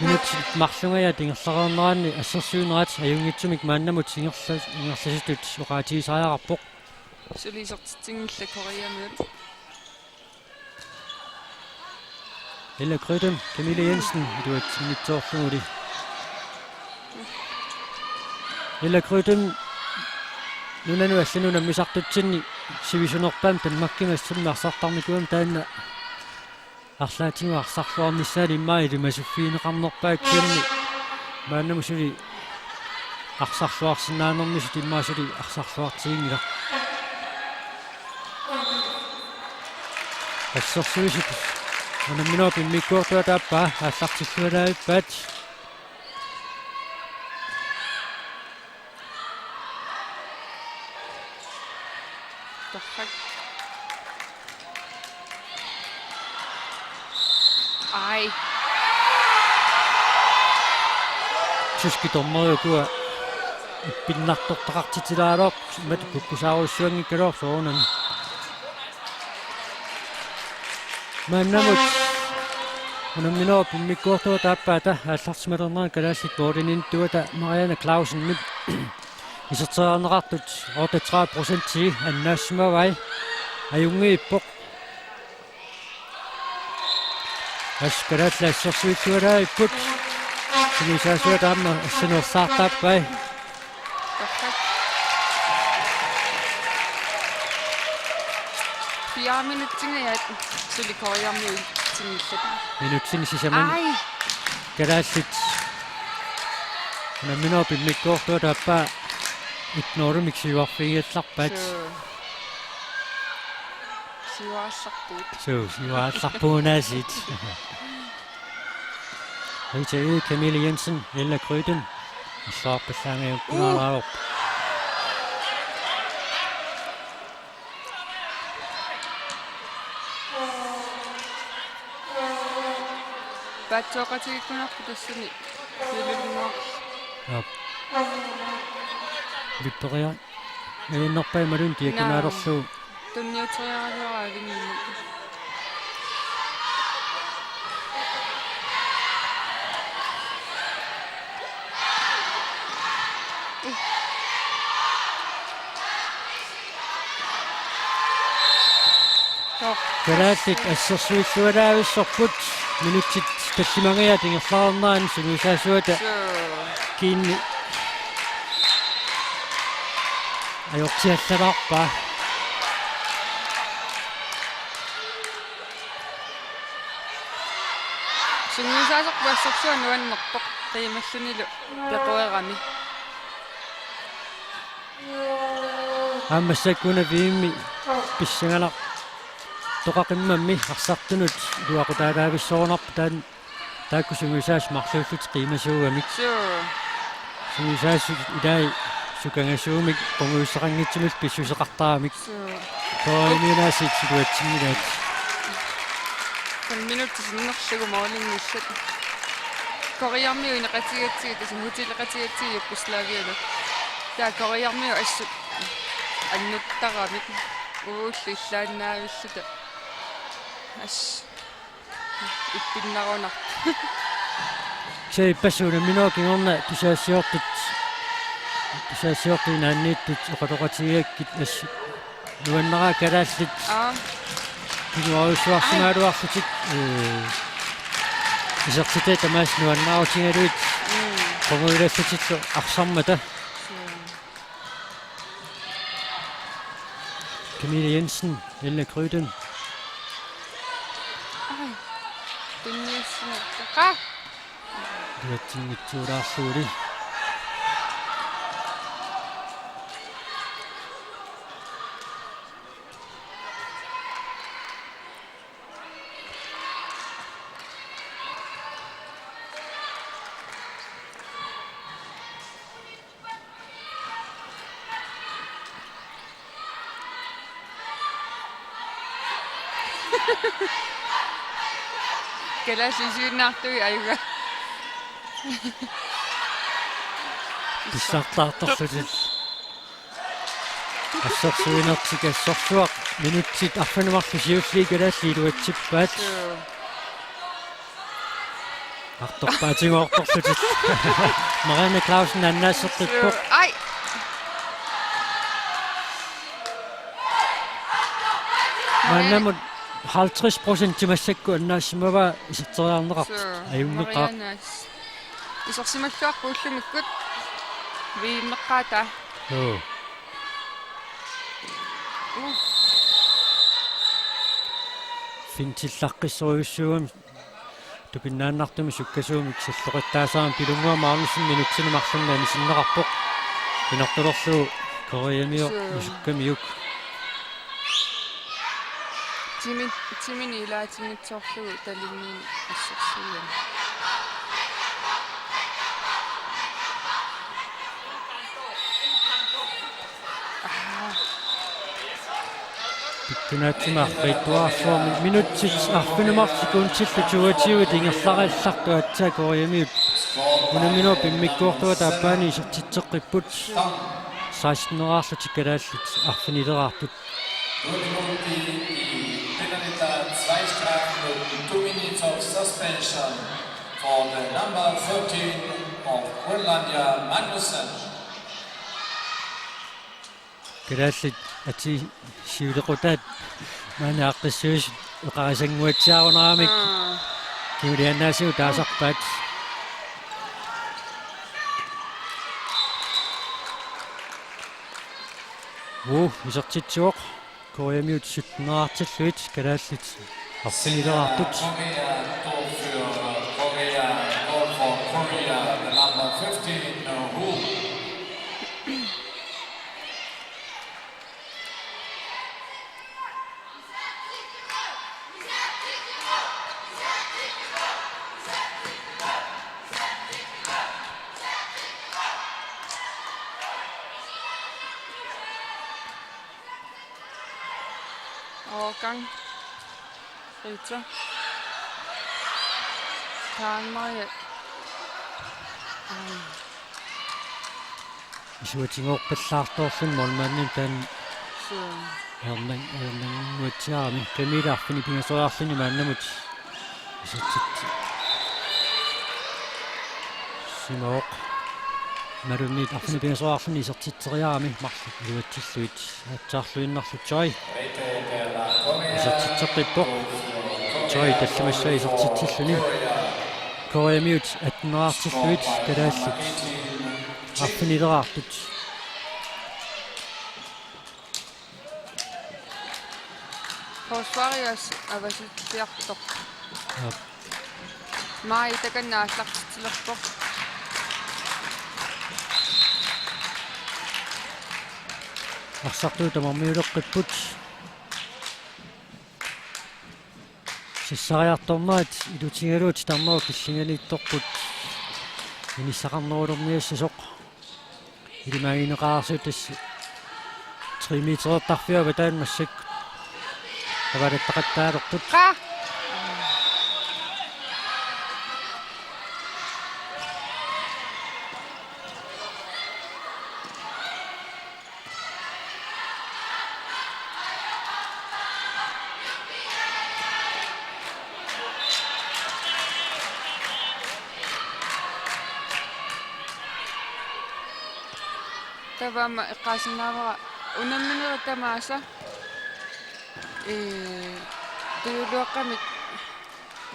minutsit marlungajaat ingerlareerneranni assersuinerat ajunngitsumik maannamut ingerla-, ingerlasutut oqaatigisariaqarpoq. Suli isertitsinngillat Koreamiut. Ella Krydum, Camilla Jensen, iluatsinngitsoorluguli. Ella Krydum, nunanut allanut unammisartutsinni sivisunerpaamik Danmarkimut assammik arsartarnikuugami, taanna arlaatigut arsarluarnissaanut immaqa ilimasuffigineqarnerpaat kisianni maannamut suli arsarluarsinnaanermut immaqa suli arsarluartiginngilaq. Assersuisut unamminerup immikkoortuata aappaa aallartillualaavippaat. Torrak. Ai. Tyskit dommeriukkut ippinnartortaqartitsilaarlugit, imatut kukkusaarujussuanngikkaluarlugit soorunami. Maannamut unamminerup immikkoortuata aappaata aallarsimalernerani kalaallit målimiittuata Marianne Clausenip iserteriarneqartut otteogtredive procent annaassimavai, ajunngiippoq. Assut kalaallit assersuilluaraapput. Sungiusaasuata aamma assanersaartaappai. Fire minutsingajaat suli Koreamiut isertitsiniarlugit. Minutsini sisamani. Ai. Kalaallit unamminerup immikkoortuata aappaa et nul-imik siuarfigigallarpaat. Suu. Siuaasarpugut. Suu, siuaasarpugut aasiit. Rita Egede, Camilla Jensen, Ella Krydum. Illuarpallaangajuakkunaraavoq. Paatsooqatigiikkunarpoq tassani. Aap. Vipperia. Ajunnerpaaq imaluunniit diagonaalerlugu. Naa. Tunniuteriaraluaraanni. Kalaallit assersuilluaraavissorput, minutsit tallimangajaat ingerlareernerani sungiusaasuata. Suu. Kiinni ajortiallalaarpaa. Sungiusaasoq assersuaq nuannerpoq qiimallunilu peqquerami. Aamma massakkut una V M-i pissanganartoqaqimmammi arsartunut iluaqutaataavissoorunarpoq, taanna taakku sungiusaasut marluullutik qiimasuugamik. Suu. Sungiusaasut ilai sukangasuumik qungujussuaqanngitsumillu pissuseqartaramik. Suu. Koreamiut aasiit iluatsinngilaat. Fem minutsit sinnerlugu målinngillat. Koreamiut ineqatigigatsigit, tassa hotelleqatigigatsigit Jugoslavialu. Taava Koreamiut assut annuttaramik. Uullu illaannaavilluta. As. Ippinnarunarpoq. Kisianni ippassaq unamminerup kingorna tusagassiortut, tusagassiortut inaanniittut oqaloqatigigakkit assut nuannaraa kalaallit. Aa. Kinguarujussuarsimagaluarlutik, ee, isertitat tamaasa nuannaarutigalugit. Mm. Qungujulaallutillu arsarmata. Mm. Camilla Jensen, Ella Gryden. Ai. Tunniussineqqa. Iluatsinngitsoorlaarlugulu. Kalaallit isiginnaartugit ajuga. Pissartaartorlutit. Assersuinertik assorsuaq, minutsit arfineq-marluk siulliit kalaallit iluatsippaat. Suu. Artorpaatigoortorlutit. Marianne Clausen annaasseqqippoq. Suu. Ai. Maannamut halvtreds procent massakkut annaassimavaa iserteriarneqartut. Suu. Ajunngilaq. Marianne. Isersimalluarpoq ullumikkut V M-eqqaataa. Joo. Uh. Fintillaqqissorujussuugami tukinnaannartumik sukkasuumik salloqittaasarami Pilunnguaq Magnussen minutsini marlunni anisinneqarpoq. Inortulerlugu Koreamiut. Suu. Usukkamiuk. Timi-, timini ilaatinngitsoorlugu talinniin assersuigami. Aa. Pittunaatsimik arriitsuararsuarmik minutsit arfineq-marluk sekundillu toogtyve ingerlarillartut aatsaat Koreamiut unamminerup immikkoortuata aappaani isertitseqqipput. Seksteneraarlutik kalaallit arfinileraartut. Udløbet i penalita, Zweistrafenminut, two minutes of suspension for the number thirteen of Greenlandia, Magnussen. Kalaallit atii siulequtaat maani aaqqissuisut eqarisannguatsiarunaramik. Aa. Kinguliannaasigut taasarpaat. Uu, isertitsivoq. Koreamiut sytteneraartillugit, kalaallit arfinileraartut. Korea, goal for Korea, goal for Korea, the number fifteen, Hu. Overgang. Rita. Karen Marie. Isuatigoorpallaartoorluni målmandip taanna. Suu. Ajornan-, ajornannguatsiarami. Camilla arfineq-pingasoriarluni maannamut. Isertitsi-. Simooq. Imaluunniit arfineq-pingasoriarluni isertitseriarami marluk iluatsillugit. Aatsaarluinnarlutik. Isertitseqqippoq. Toi tallimassaa isertitsilluni. Koreamiut atteneraartillugit, kalaallit arfinileraartut. Forsvarias avasilliartoq. Aap. Mai takanna aallartitsilerpoq. Arsartuut tamarmiuleqqipput. Sassariartornerat ilutigalugu tamarmik killinganiittorput. Inissaqarnerulerniassasoq. Ilimaagineqareersuup tassa tre meterertarfiup avataani massakkut avaalattaqattaalerput. Qa! Taava aamma eqqaasinnaavara unamminerit tamaasa, ee, tujuluaqqamik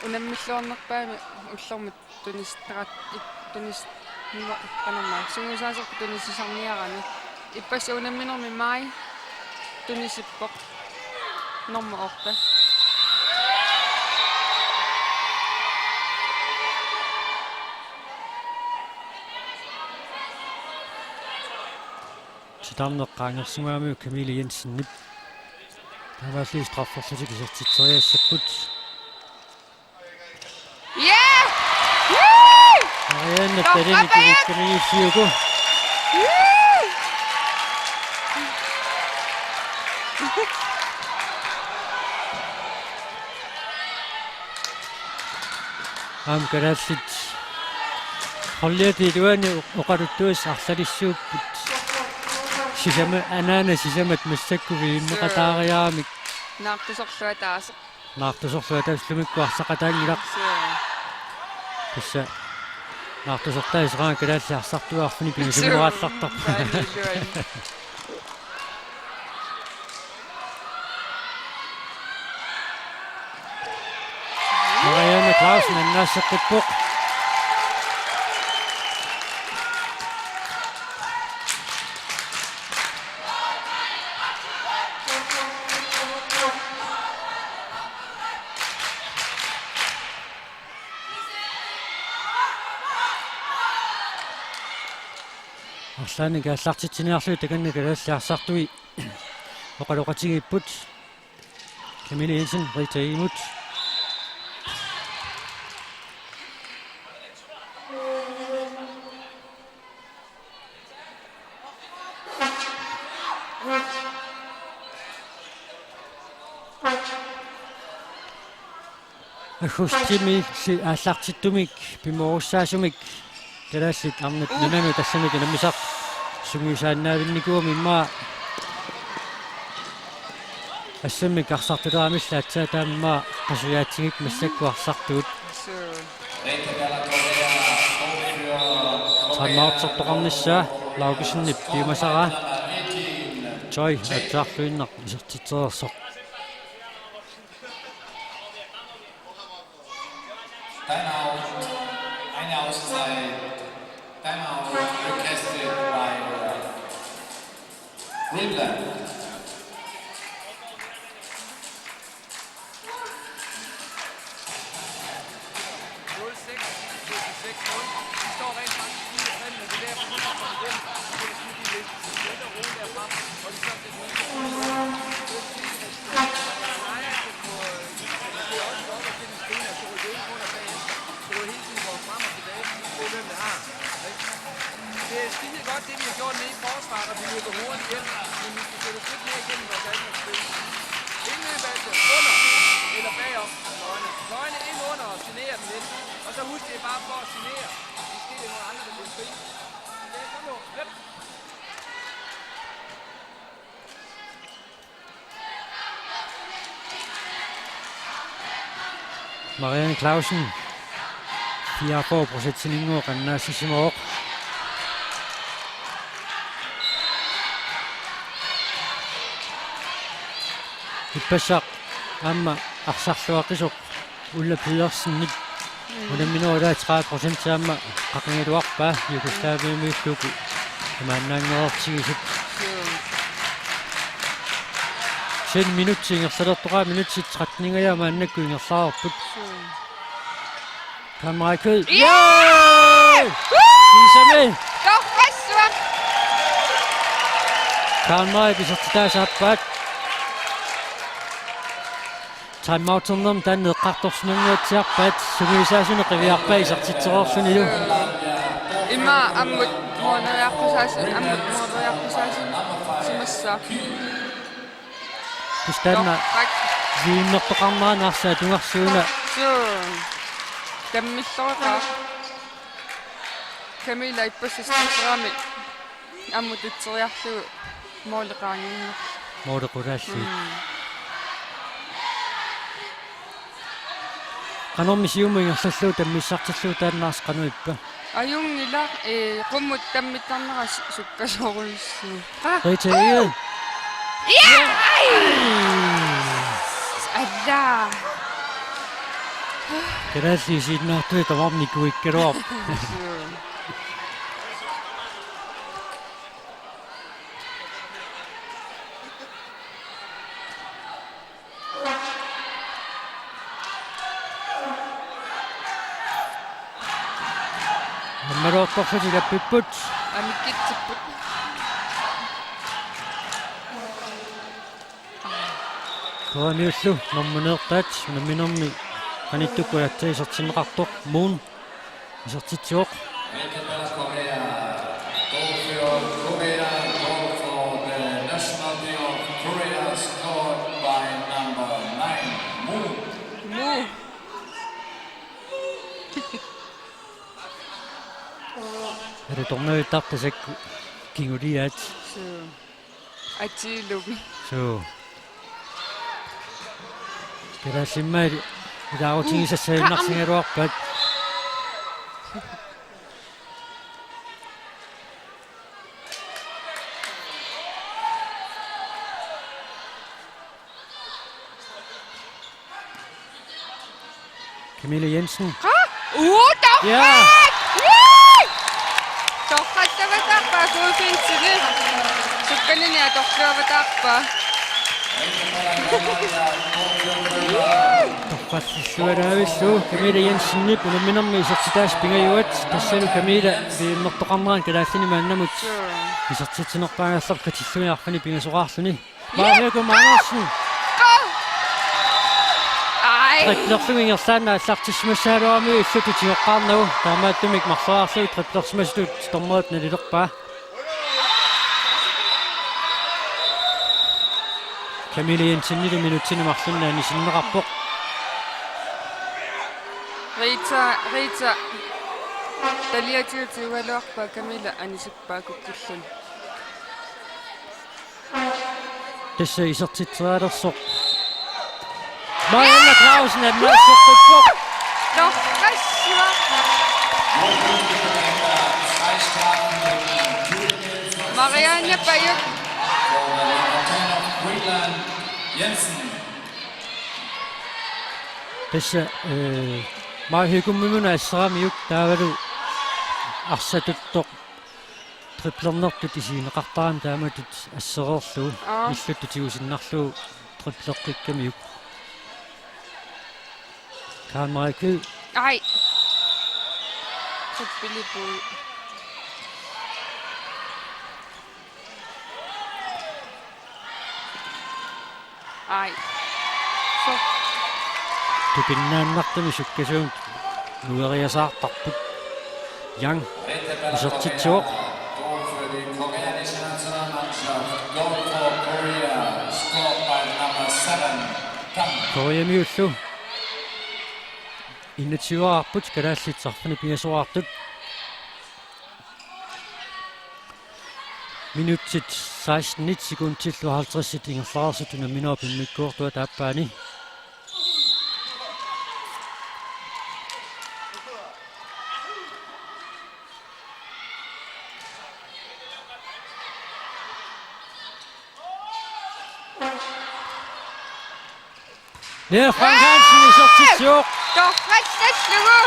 unammilluarnerpaamik ullormut tunisitaqat-, it-, tunis-, nua-, qanormaa, sungiusaaserput tunisisarniarami. Ippassaq unamminermi Mai tunisippoq. Nummer otte. Titarneq qaangersimagamiuk Camille Jensenip. Taamaalilluni strafferlutik isertitseriassapput. Ja! Woo! Marianne Torrappaat! Talinik ivikkamigiissiuku. Woo! Aamma kalaallit holdiata iluani oqaluttuassat arlalissuupput. Sisama-, anaana sisamat massakkut viimmeqataariaramik. Naartusorluataasoq. Naartusorluataasut ullumikkut arsaqataanngilaq. Suu. Tassa naartusortaat iseqaanga kalaallit arsartuut arfineq-pingasunngoraallartarput. Suu. Marianne Clausen annaasseqqippoq. Arlaannik aallartitsiniarlugit takanna kalaallit arsartui oqaloqatigiipput. Camille Jensen, Rita Egedemut. Aggustimi si-, aallartittumik pimoorussaasumik kalaallit arnat nunanut allanut unammisaq sungiusaannaavinnikuugami immaqa assammik arsartuleraangamillu aatsaat taama immaqa qasujaatsigik massakkut arsartuut. Timeout-ertoqarnissaa Laugesen piumasara. Joy aatsaarluinnaq isertitsereersoq. Timeout. Eine Auszeit. Timeout requested by, uh, Greenland. Nul seks, nul seks, nul. De står rent faktisk ude i vandet, og det er derfor, de ikke kommer igennem. De bliver skudt i det. Stille og roligt derfra. Og de så det hele. Det er også godt at finde spillere, så rykker ikke under bagefter. Så rykker hele tiden går frem og tilbage. Det er skide godt, det vi har gjort nede i forsvaret, og vi løber hurtigt hjem. Men vi skal sætte os lidt mere igennem vores angrebsspil. Indløb altså under eller bagom. Løgne. Løgne ind under og genere dem lidt. Og så husk, det er bare for at genere. Hvis det er nogle andre, der bliver fri. Ja, kom nu. Løb. Marianne Clausen, fireogfyrre procent siningoo qannaassisimavoq. Ippassaq aamma arsarluaqisoq Ulla Pedersenip. Mm. Unamminerup ilaa tredive procent aamma qaqigaluarpaa Jugoslaviamiillugu imaannaanngortigisut. Suu. Sen minutsit ingerlalertoqaat, minutsit tretten-ingajaat maannakkut ingerlareerput. Suu. Kameraat kød. Yay! Yay! Woo! Isami. Torrassuaq. Karl Marek isertitaa saappaat. Timeouternermi taanna eqqartorsimannguatsiarpaat, sungiusaasuni qiviarpaat isertitsereerlunilu. Ima ammut mooleriarpasaasin, ammut mooleriarpasaasin simassaaq. Tassa taanna Torrak. Siunertoqarnerani arsaq atugarsiuna. Suu. Tammilloreqaaq. Camilla ippassaq strafferami ammut utseriarlugu mooli qaangiunnersoq. Mooli qulaallugu. Mm. Qanormi siumut ingerlallugu tammissartillugu taanna arsaq qanoq ippa? Ajunngilaq, ee, qummut tammittarnera su-, sukkasoorujussuuvoq. Aa. Rita Egede. Ja! Alla. Kalaallit isiginnaartutut tamarmik nikuikkaluarput. Aammaluortorlutik ilappipput. Amikkitsipput. Koreamiullu normuneertaat unamminermi qanittukkut aatsaat isertinneqartoq Moon isertitsivoq. Korea, goal for Korea, goal for the national team of Korea, scored by number nine, Moon. Moon. Alutornavittartut taakku kinguliaat. Suu. Atiilumi. Suu. Kalaallit aamma ilaarutigisassaaginnarsigaluarpaat. Camilla Jensen. Aa! Uu, torrak! Ja. Uu! Torrallavatarpaa, godfintili. Sukkanini atorluavatarpaa. Torrallissualaavillu Camilla Jensenip unamminermi isertitaasa pingajuat, tassalu Camilla siunertoqarnerani kalaallini maannamut isertitsinerpaangerlap katilluni arfineq-pingasoqarluni. Maja Høegh-Andersen. Ai. Triplerlugu ingerlaannaq aallartissimassagaluaramiuk illuttut tigoqqaarnagu, taamaattumik marloriarlugu triplersimasutut dommerit nalilerpaa. Camilla Jensenilu minutsini marlunni anisinneqarpoq. Rita, Rita. Taliatigut tigugaluarpaa, Camilla anisippaa kukkilluni. Tassa isertitserialersoq Marianne Clausen annaasseqqippoq. Torrassuaq. Marianne Pajuk. Tassa, eh, Maja Høegh-Andersenimut asseramiuk taavalu arsaq tuttoq triplernertut isigineqartarami taamatut assereerlugu. Aa. Illuttut tigusinnarlugu tripleqqikkamiuk. Karl Marek Høegh. Ai. Trippelipui. Ai. So. Tupinnaannartumik sukkasuumik nueriasaartarput. Yang isertitsivoq. Koreamiullu enogtyveqarput, kalaallit arfineq-pingasoqartut. Minutsit sekstenit sekundillu halvtredsit ingerlareersut unamminerup immikkoortuata aappaani. Lea Frank Hansen isertitsivoq. Torrallallugu.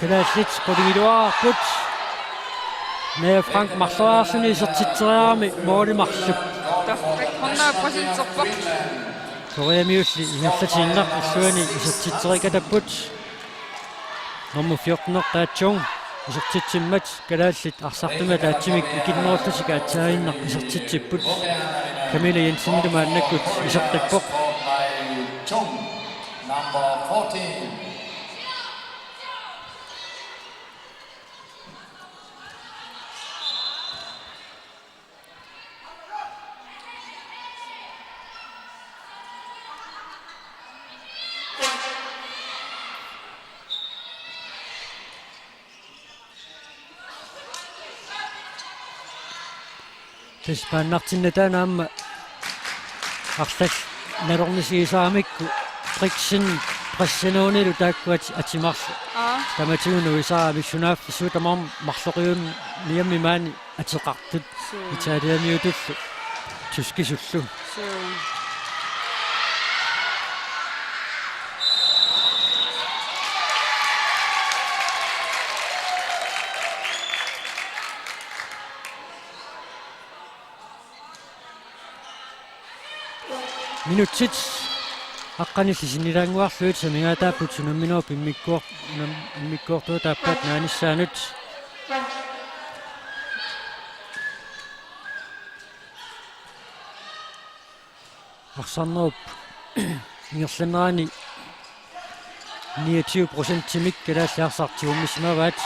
Kalaallit qulingiluaarput. Lea Frank marloriarluni isertitseriarami mooli marluk. Torrak hundrede procent serpoq. Koreamiulli ingerlatiinnaq illuani isertitserikatapput. Nummer fjorten Taajung isertitsimmat, kalaallit arsartumik ataatsimik ikinnerullutik aatsaannguaq isertitsipput. Camilla Jensenillu maannakkut isertippoq. Number fourteen. Tassa paannartinnata aamma arlallit nalornisigisaramikku Brixen Brezhnevilu taakku ati-, atimarlu. Aa. Tamatigut nuisarami sunaaffa suut tamarmik marloqiumiammik maani ateqartut. Suu. Italiamiutullu tyskisullu. Suu. Minutsit aqqanillit sinnilaannguarlugit amigaataapput unamminerup immikkoor-, unam-, immikkoortuata aappaata naanissaanut. Arsarnerup ingerlanerani niogtyve procentimik kalaallit arsaq tigummissimavaat.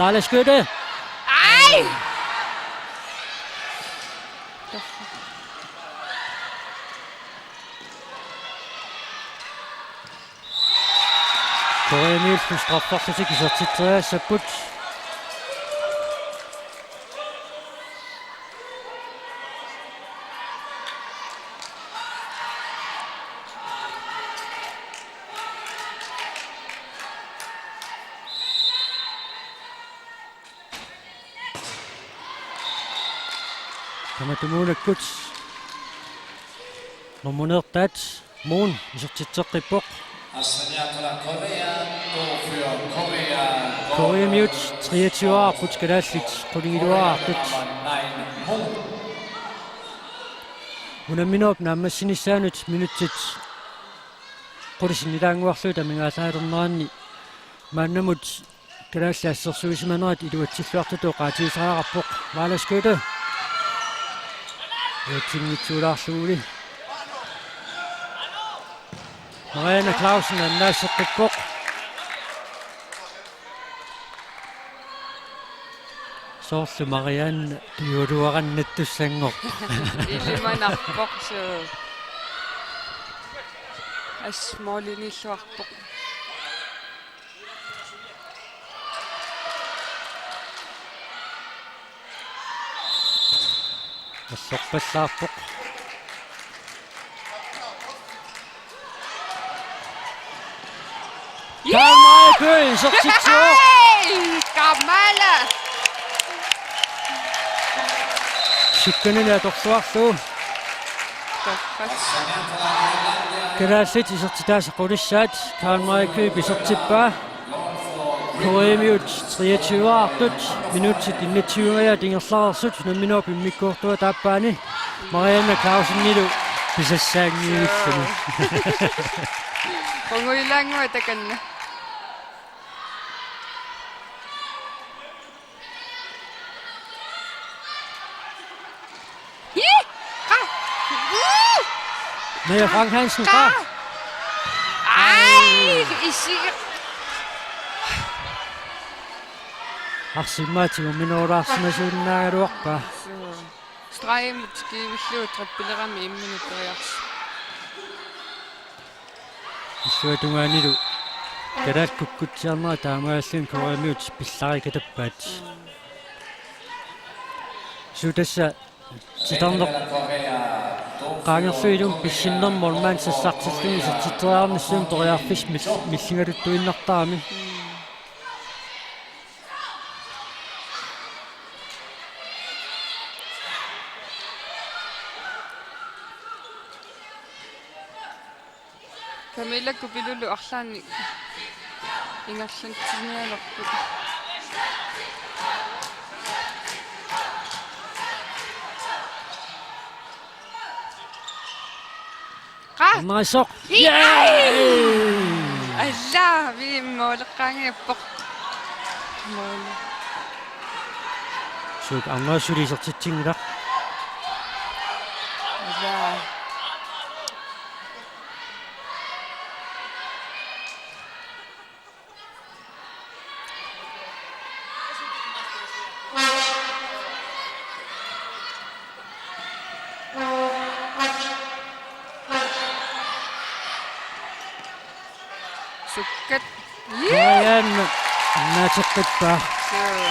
Laila Skytte! Ai! Koreamiullu strafferlutik isertitseriassapput. Tamatumuunakkut nummereertaat Moon isertitseqqippoq. Koreamiut treogtyve-aarput, kalaallit qulingiluaarput. Unamminerup naammassinissaanut minutsit qulit sinnilaannguarlugit amigaataalernerani maannamut kalaallit assersuisimanerat iluatsilluartutut oqaatigisariaqarpoq. Laila Skytte. Iluatsinngitsuulaarluguli. Marianne Clausen annaasseqqippoq. Soorlu Marianne piujuarannattussanngorpoq. Ilimanarpoq suu. Assut målimiilluarpoq. Assorpallaarpoq. Ja! Kaamala Køgh isertitsivoq. Hej! Kaamala! Sukkanini atorluarlugu. Torrak. Kalaallit isertitaasa qulissaat Karen Marie Køgh isertippaa. Koreamiut treogtyve-aartut minutsit enogtyve-at ingerlareersut unamminerup immikkoortuata aappaani Marianne Clausenilu pisassaanngivilluni. Qungujulaannguaq takanna. Hi! Qa! Uu! Naja Frank Hansen, qa! Qa! Ai, isig. Arsimmaatigut minnerulaarsimasuinnaagaluarpaa. Stregimut kiivillugu trippelerami imminut periarsi. Illuatungaanilu kalaallit kukkutsiarnerat taamaalilluni Koreamiut pillarikatappaat. Suu tassa titarneq qaangerluinnarlugu pissinnermut maani sassartilluni isertitseriarnissamut periarfissat mil-, milligaluttuinnartarami. Camilla Kupilulu arlaannik ingerlatsinialerput. Qa! Annaassaaq. Yay! Alla, vi måleqqaanngippoq. Suut arnaa suli isertitsinngilaq. Ila. Sukkat. Ii! Marianne annaateqqippaa. Suu.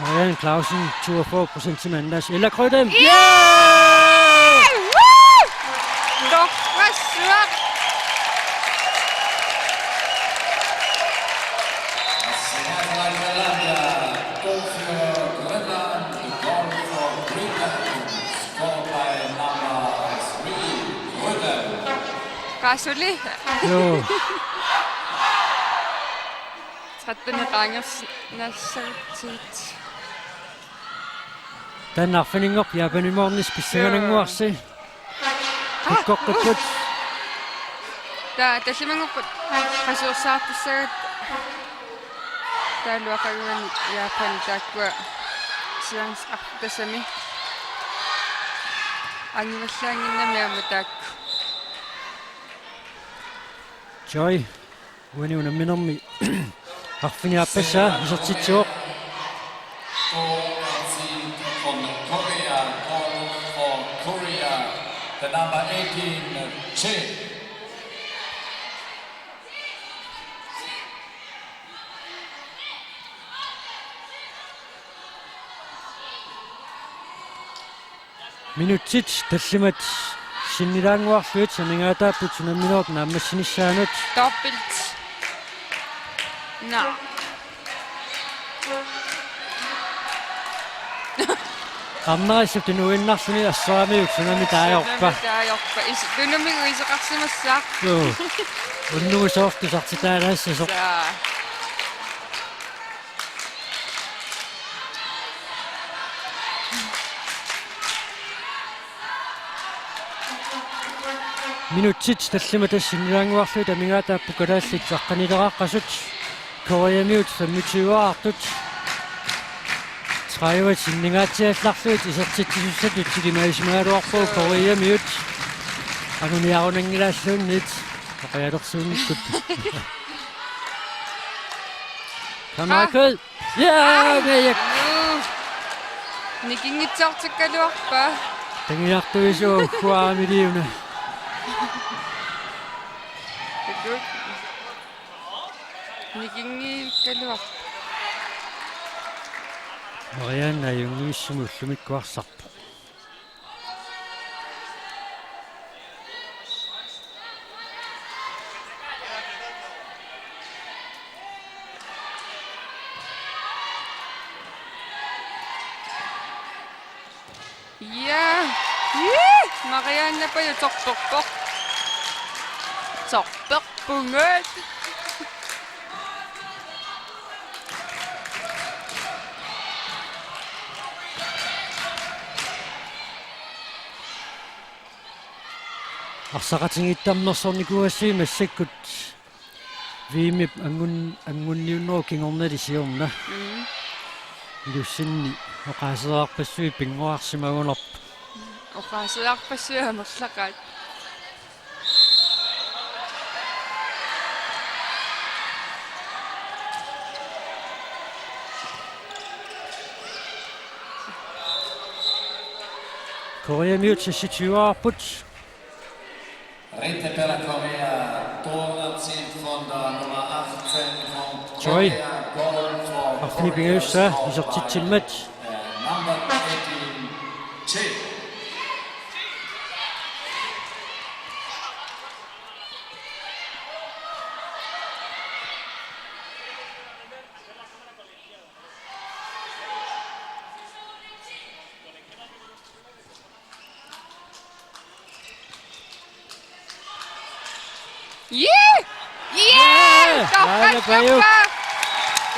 Marianne Clausen, toogfyrre procent til mandags. Ella Krydem. Ii! Woo! Torrassuaq. Qaasuli. Joo. Tretten qaangersinnaassagutsigit. Taanna arfininngorpoq Japanimoornissaq pissanganannguarsi. Kukkoqqipput. Taava tallimanngorput qasuersaartussaagatta. Taavalu aqaguani Japan taakkua chance arfineq-tassami. Angivallaannginnami aamma taakku. Joy. Uani unamminermi arfineq-aappassaa isertitsivoq. Korea, goal for Korea, the number eighteen, Che. Minutsit tallimat sinnilaannguarlugit amigaataapput unamminerup naammassinissaanut. Dobbelt. Nå. Arnarissap tunuinnarluni asseramiuk sunami taajorpa. Sunami taajorpa. Is-, tunumi iseqarsimassaaq. Joo. Unnugu soorlu tusartitaalaassasut. Saa. Minutsit tallimat sinnilaannguarlugit amigaataapput kalaallit aqqanileraqqasut. Koreamiut femogtyve-aartut. Tredive sinningaatsiallarlugit isertitsisussatut ilimagisimagaluarpagut Koreamiut. Anguniarunanngilaalluunniit. Oqajalersuunnikkut. Kamakød. Ja, Meerik. Juu. Nikinngitsoortikkaluarpaa. Tangiartuisu kuaamiliuna. Takut. Nikinngikkaluarpaa. Marianne ajunngivissumik ullumikkut arsarpoq. Ja. Ii, Marianne Paju torperpoq. Torperpunga. Arsaqatigiittarnersornikuuassi massakkut V M-ip angun-, angunniunnerup kingornali siorna. Mm. Ilussinni oqaasereerpassuit pinnguarsimagunarpoq. Oqaasereerpassuit amerlaqaat. Koreamiut seksogtyve-aarput. Rette per la Corea, Torratsin Fonda, nummer atten, Joy. Korea, goal for Korea, arfinipingajussaa scored by, isertitsimmat. Uh, number eighteen, Che. Jee! Jee! Jee! Torrakka! Laila Pajuk.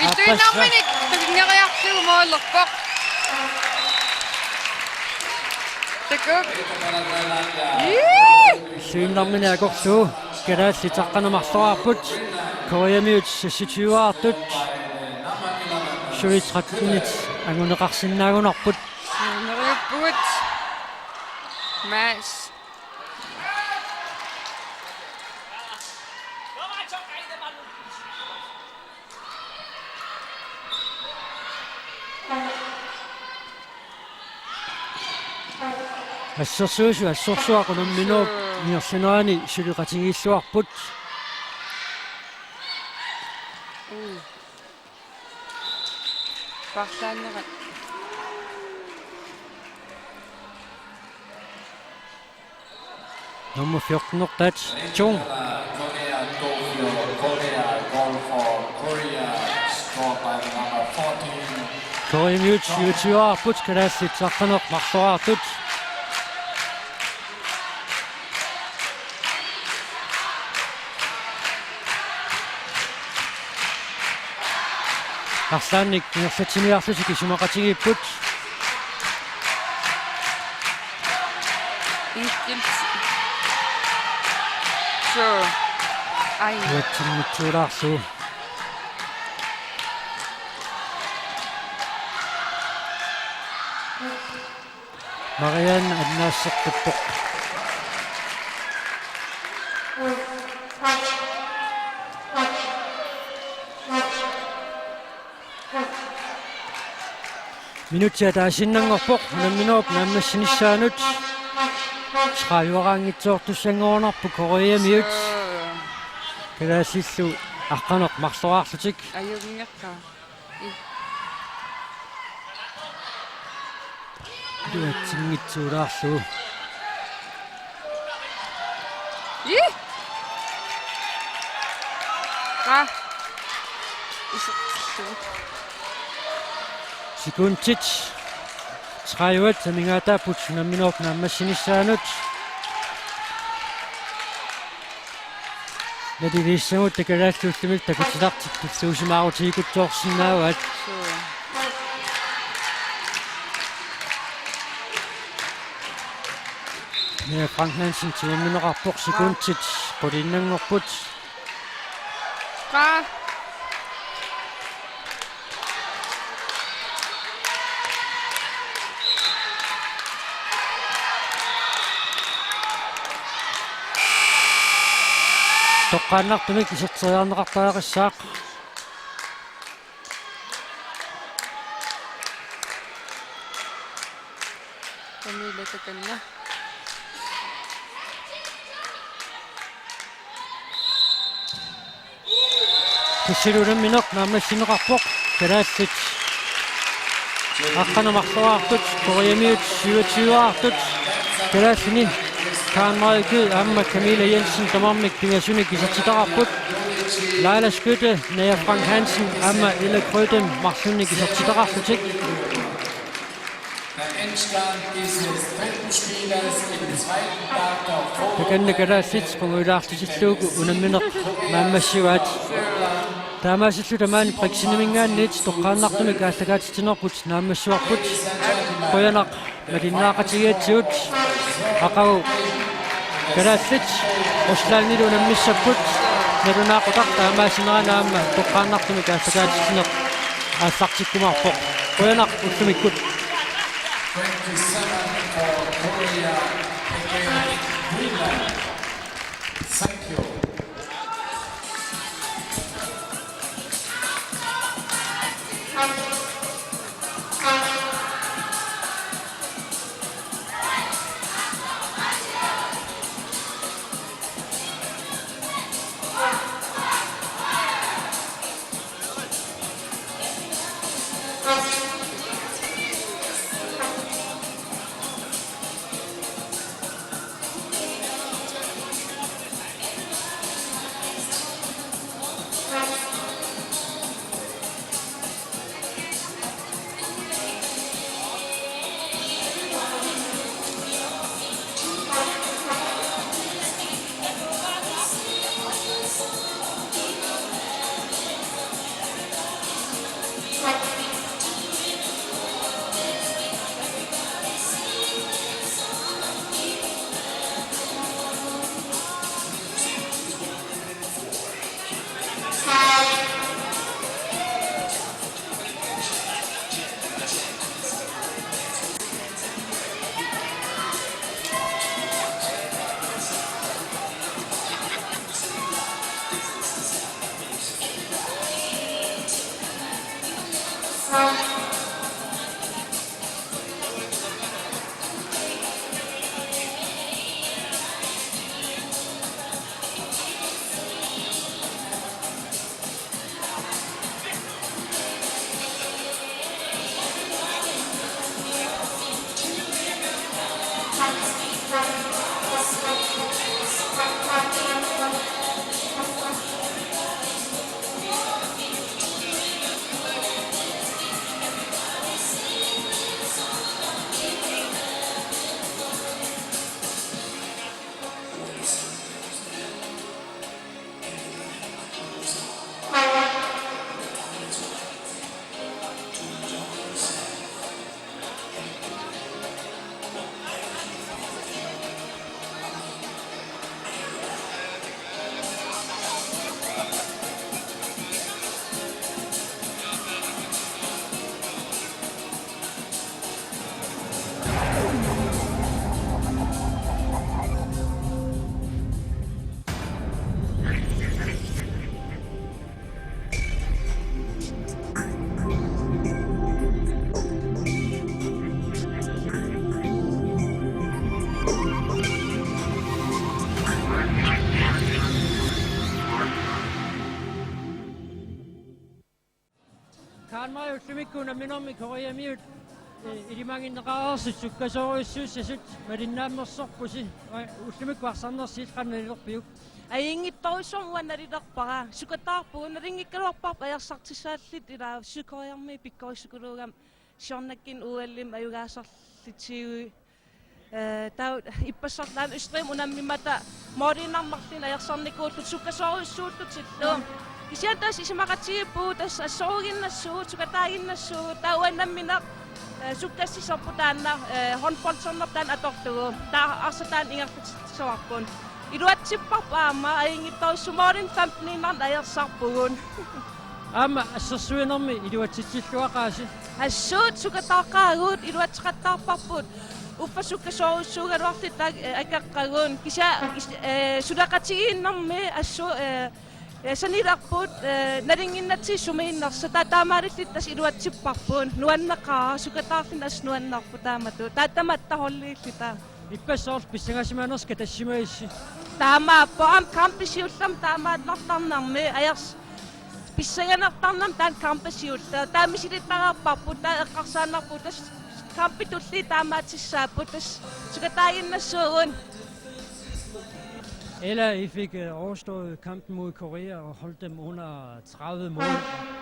Ittuinnarminik tunneriarlugu moolerpoq. Takuk. Jee! Ittuinnarminik akorlugu. Kalaallit aqqaneq-marloraarput, koreamiut seksogtyve-aartut, suli tretten-it anguneqarsinnaagunarput. Neriuppugut. Mads. Assersuisoq assorsuaq unamminerup ingerlanerani suleqatigiilluarput. Ui. Paarlaannerat. Nummer fjorten-ertaat Chung. Koreamiut syvogtyve-aarput, kalaallit aqqaneq-marloraartut. Arlaannik ingerlatsiniarlutik isumaqatigiipput. Enkelt. Så. Ai. Uatsinngitsuulaarlugu. Marianne annaasseqqippoq. Minutsit ataasiinnanngorpoq unamminerup naammassinissaanut. Tredive-raanngitsoortussanngorunarput koreamiut. Kalaallillu aqqaneq-marloraarlutik. Ajunngikkaa. Uatsinngitsuulaarlugu. Ih! Qa. Isertillugu. Sekundit tredive amigaataapput unamminerup naammassinissaanut. Naliliissagutta kalaallit ullumikkut takutitartik tulluusimaarutigeqqikkumaarsinnaavaat. Suu. Naja Frank Hansen tigummineqarpoq, sekundit quliinnanngorput. Qa. Toqqaannartumik iserteriarneqartariaqassaaq. Camilla takanna. Tassalu unammineq naammassineqarpoq, kalaallit aqqaneq-marloraartut, koreamiut syvogtyve-aartut, kalaallini Karen Marie Kyed aamma Camilla Jensen tamarmik pingasunik isertitaqarput. Laila Skytte, Naja Frank Hansen aamma Ella Kreutem marlunnik isertitaqarlutik. Takanna kalaallit qungujulaartitillugu unammineq naammassivaat. Taamaasilluta maani Brixeniminngaanniit toqqaannartumik aallakaatitsinerput naammassivarput. Qujanaq malinnaaqatigigatsigut. Aqagu kalaallit Ruslandilu unammissapput. Nalunaaqutaq taamaasinerani aamma toqqaannartumik aallakaatitsineq aallartikkumaarpoq. Qujanaq ullumikkut. Twenty-seven for Korea against Greenland. Thank you. Karl Maj, ullumikkut unamminermi Koreamiut, eh, ilimaginneqareersut sukkasoorujussuussasut malinnaammersorpusi, eh, ullumikkut arsarnersi illit qanoq nalilerpiuk? Ajunngitsorujussuarmik uanga nalilerpara. Sukataarpugut, nalunngikkaluarparput ajorsartissaalluta, ila Sydkoreamiut pikkorissukuluugami siornakkunik O L-imi ajugaasarlutigu. Eh, taava ippassaq taanna Østrigimut unammimmata måliinnarmik marlunnik ajorsarnikuullutik sukkasoorujussuullutillu. Kisianni tassa isumaqatigiippugut, tassa assoruginnassuugut, sukataaginnassuugut, taava uanga nammineq, eh, sukkassisorput taanna, eh, håndboldernerput taanna atorlugu. Taava arsaq taanna ingerlatissavarput. Iluatsipparput aamma, ajunngitsorujussuuvoq, målinik femteniinnarnik ajorsarpugut. Aamma assersuinermi iluatsitsilluaqaasi. Assut sukataaqaagut, iluatseqattaarparput. Uffa sukkasoorujussuugaluarluta, eh, akeqqagut. Kisianni is-, eh, suleqatigiinnermi assut, eh, eh, sanilerput, eh, nalunnginnatsigit sumiinnersoq, taava taamaalilluta tassa iluatsipparput. Nuanneqaaq, sukataarluni assut nuannerpoq taamatut. Taava tamatta holdiilluta. Ippassaq soorlu pissangasimanersoq katassimagissi? Taamaappoq, aamma kampit siullermik taamaallartarnermi, ajors-, pissanganartarnermi taanna kampit siulleq. Taava misilittagaqarparput, taava eqqarsaannarpugut, tassa kampit tulliit taamaattussaapput, tassa sukataaginnassuugut. Ella, I fik, øh, overstået kampen mod Korea og holdt dem under tredive mål.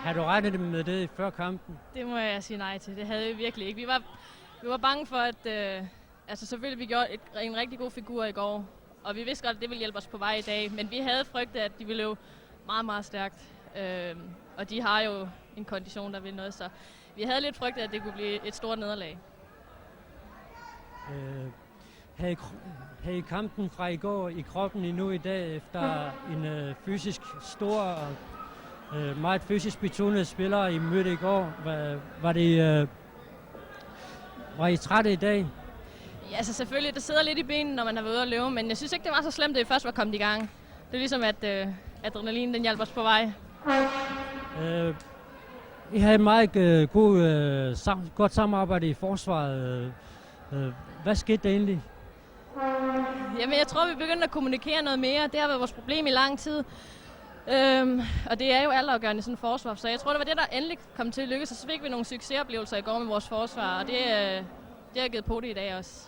Har du regnet med det før kampen? Det må jeg sige nej til. Det havde vi virkelig ikke. Vi var, vi var bange for, at, øh, altså, selvfølgelig, vi gjorde et, en rigtig god figur i går, og vi vidste godt, at det ville hjælpe os på vej i dag, men vi havde frygtet, at de ville løbe meget, meget stærkt. Øhm, og de har jo en kondition, der vil noget, så vi havde lidt frygtet, at det kunne blive et stort nederlag. Øh, havde, havde kampen fra i går i kroppen endnu i dag, efter en, øh, fysisk stor, øh, meget fysisk betonede spillere, I mødte i går. Var, var det, øh, var I trætte i dag? Ja, altså selvfølgelig, det sidder lidt i benene, når man har været ude at løbe, men jeg synes ikke, det var så slemt, da vi først var kommet i gang. Det er ligesom, at, øh, adrenalin, den hjalp os på vej. Øh, I havde meget, øh, god, øh, sam-, godt samarbejde i forsvaret. Øh, øh, hvad skete der egentlig? Jamen, jeg tror, vi begyndte at kommunikere noget mere. Det har været vores problem i lang tid. Øhm, og det er jo altafgørende i sådan et forsvar. Så jeg tror, det var det, der endelig kom til at lykkes, og så fik vi nogle succesoplevelser i går med vores forsvar, og det, øh, det har givet pote i dag også.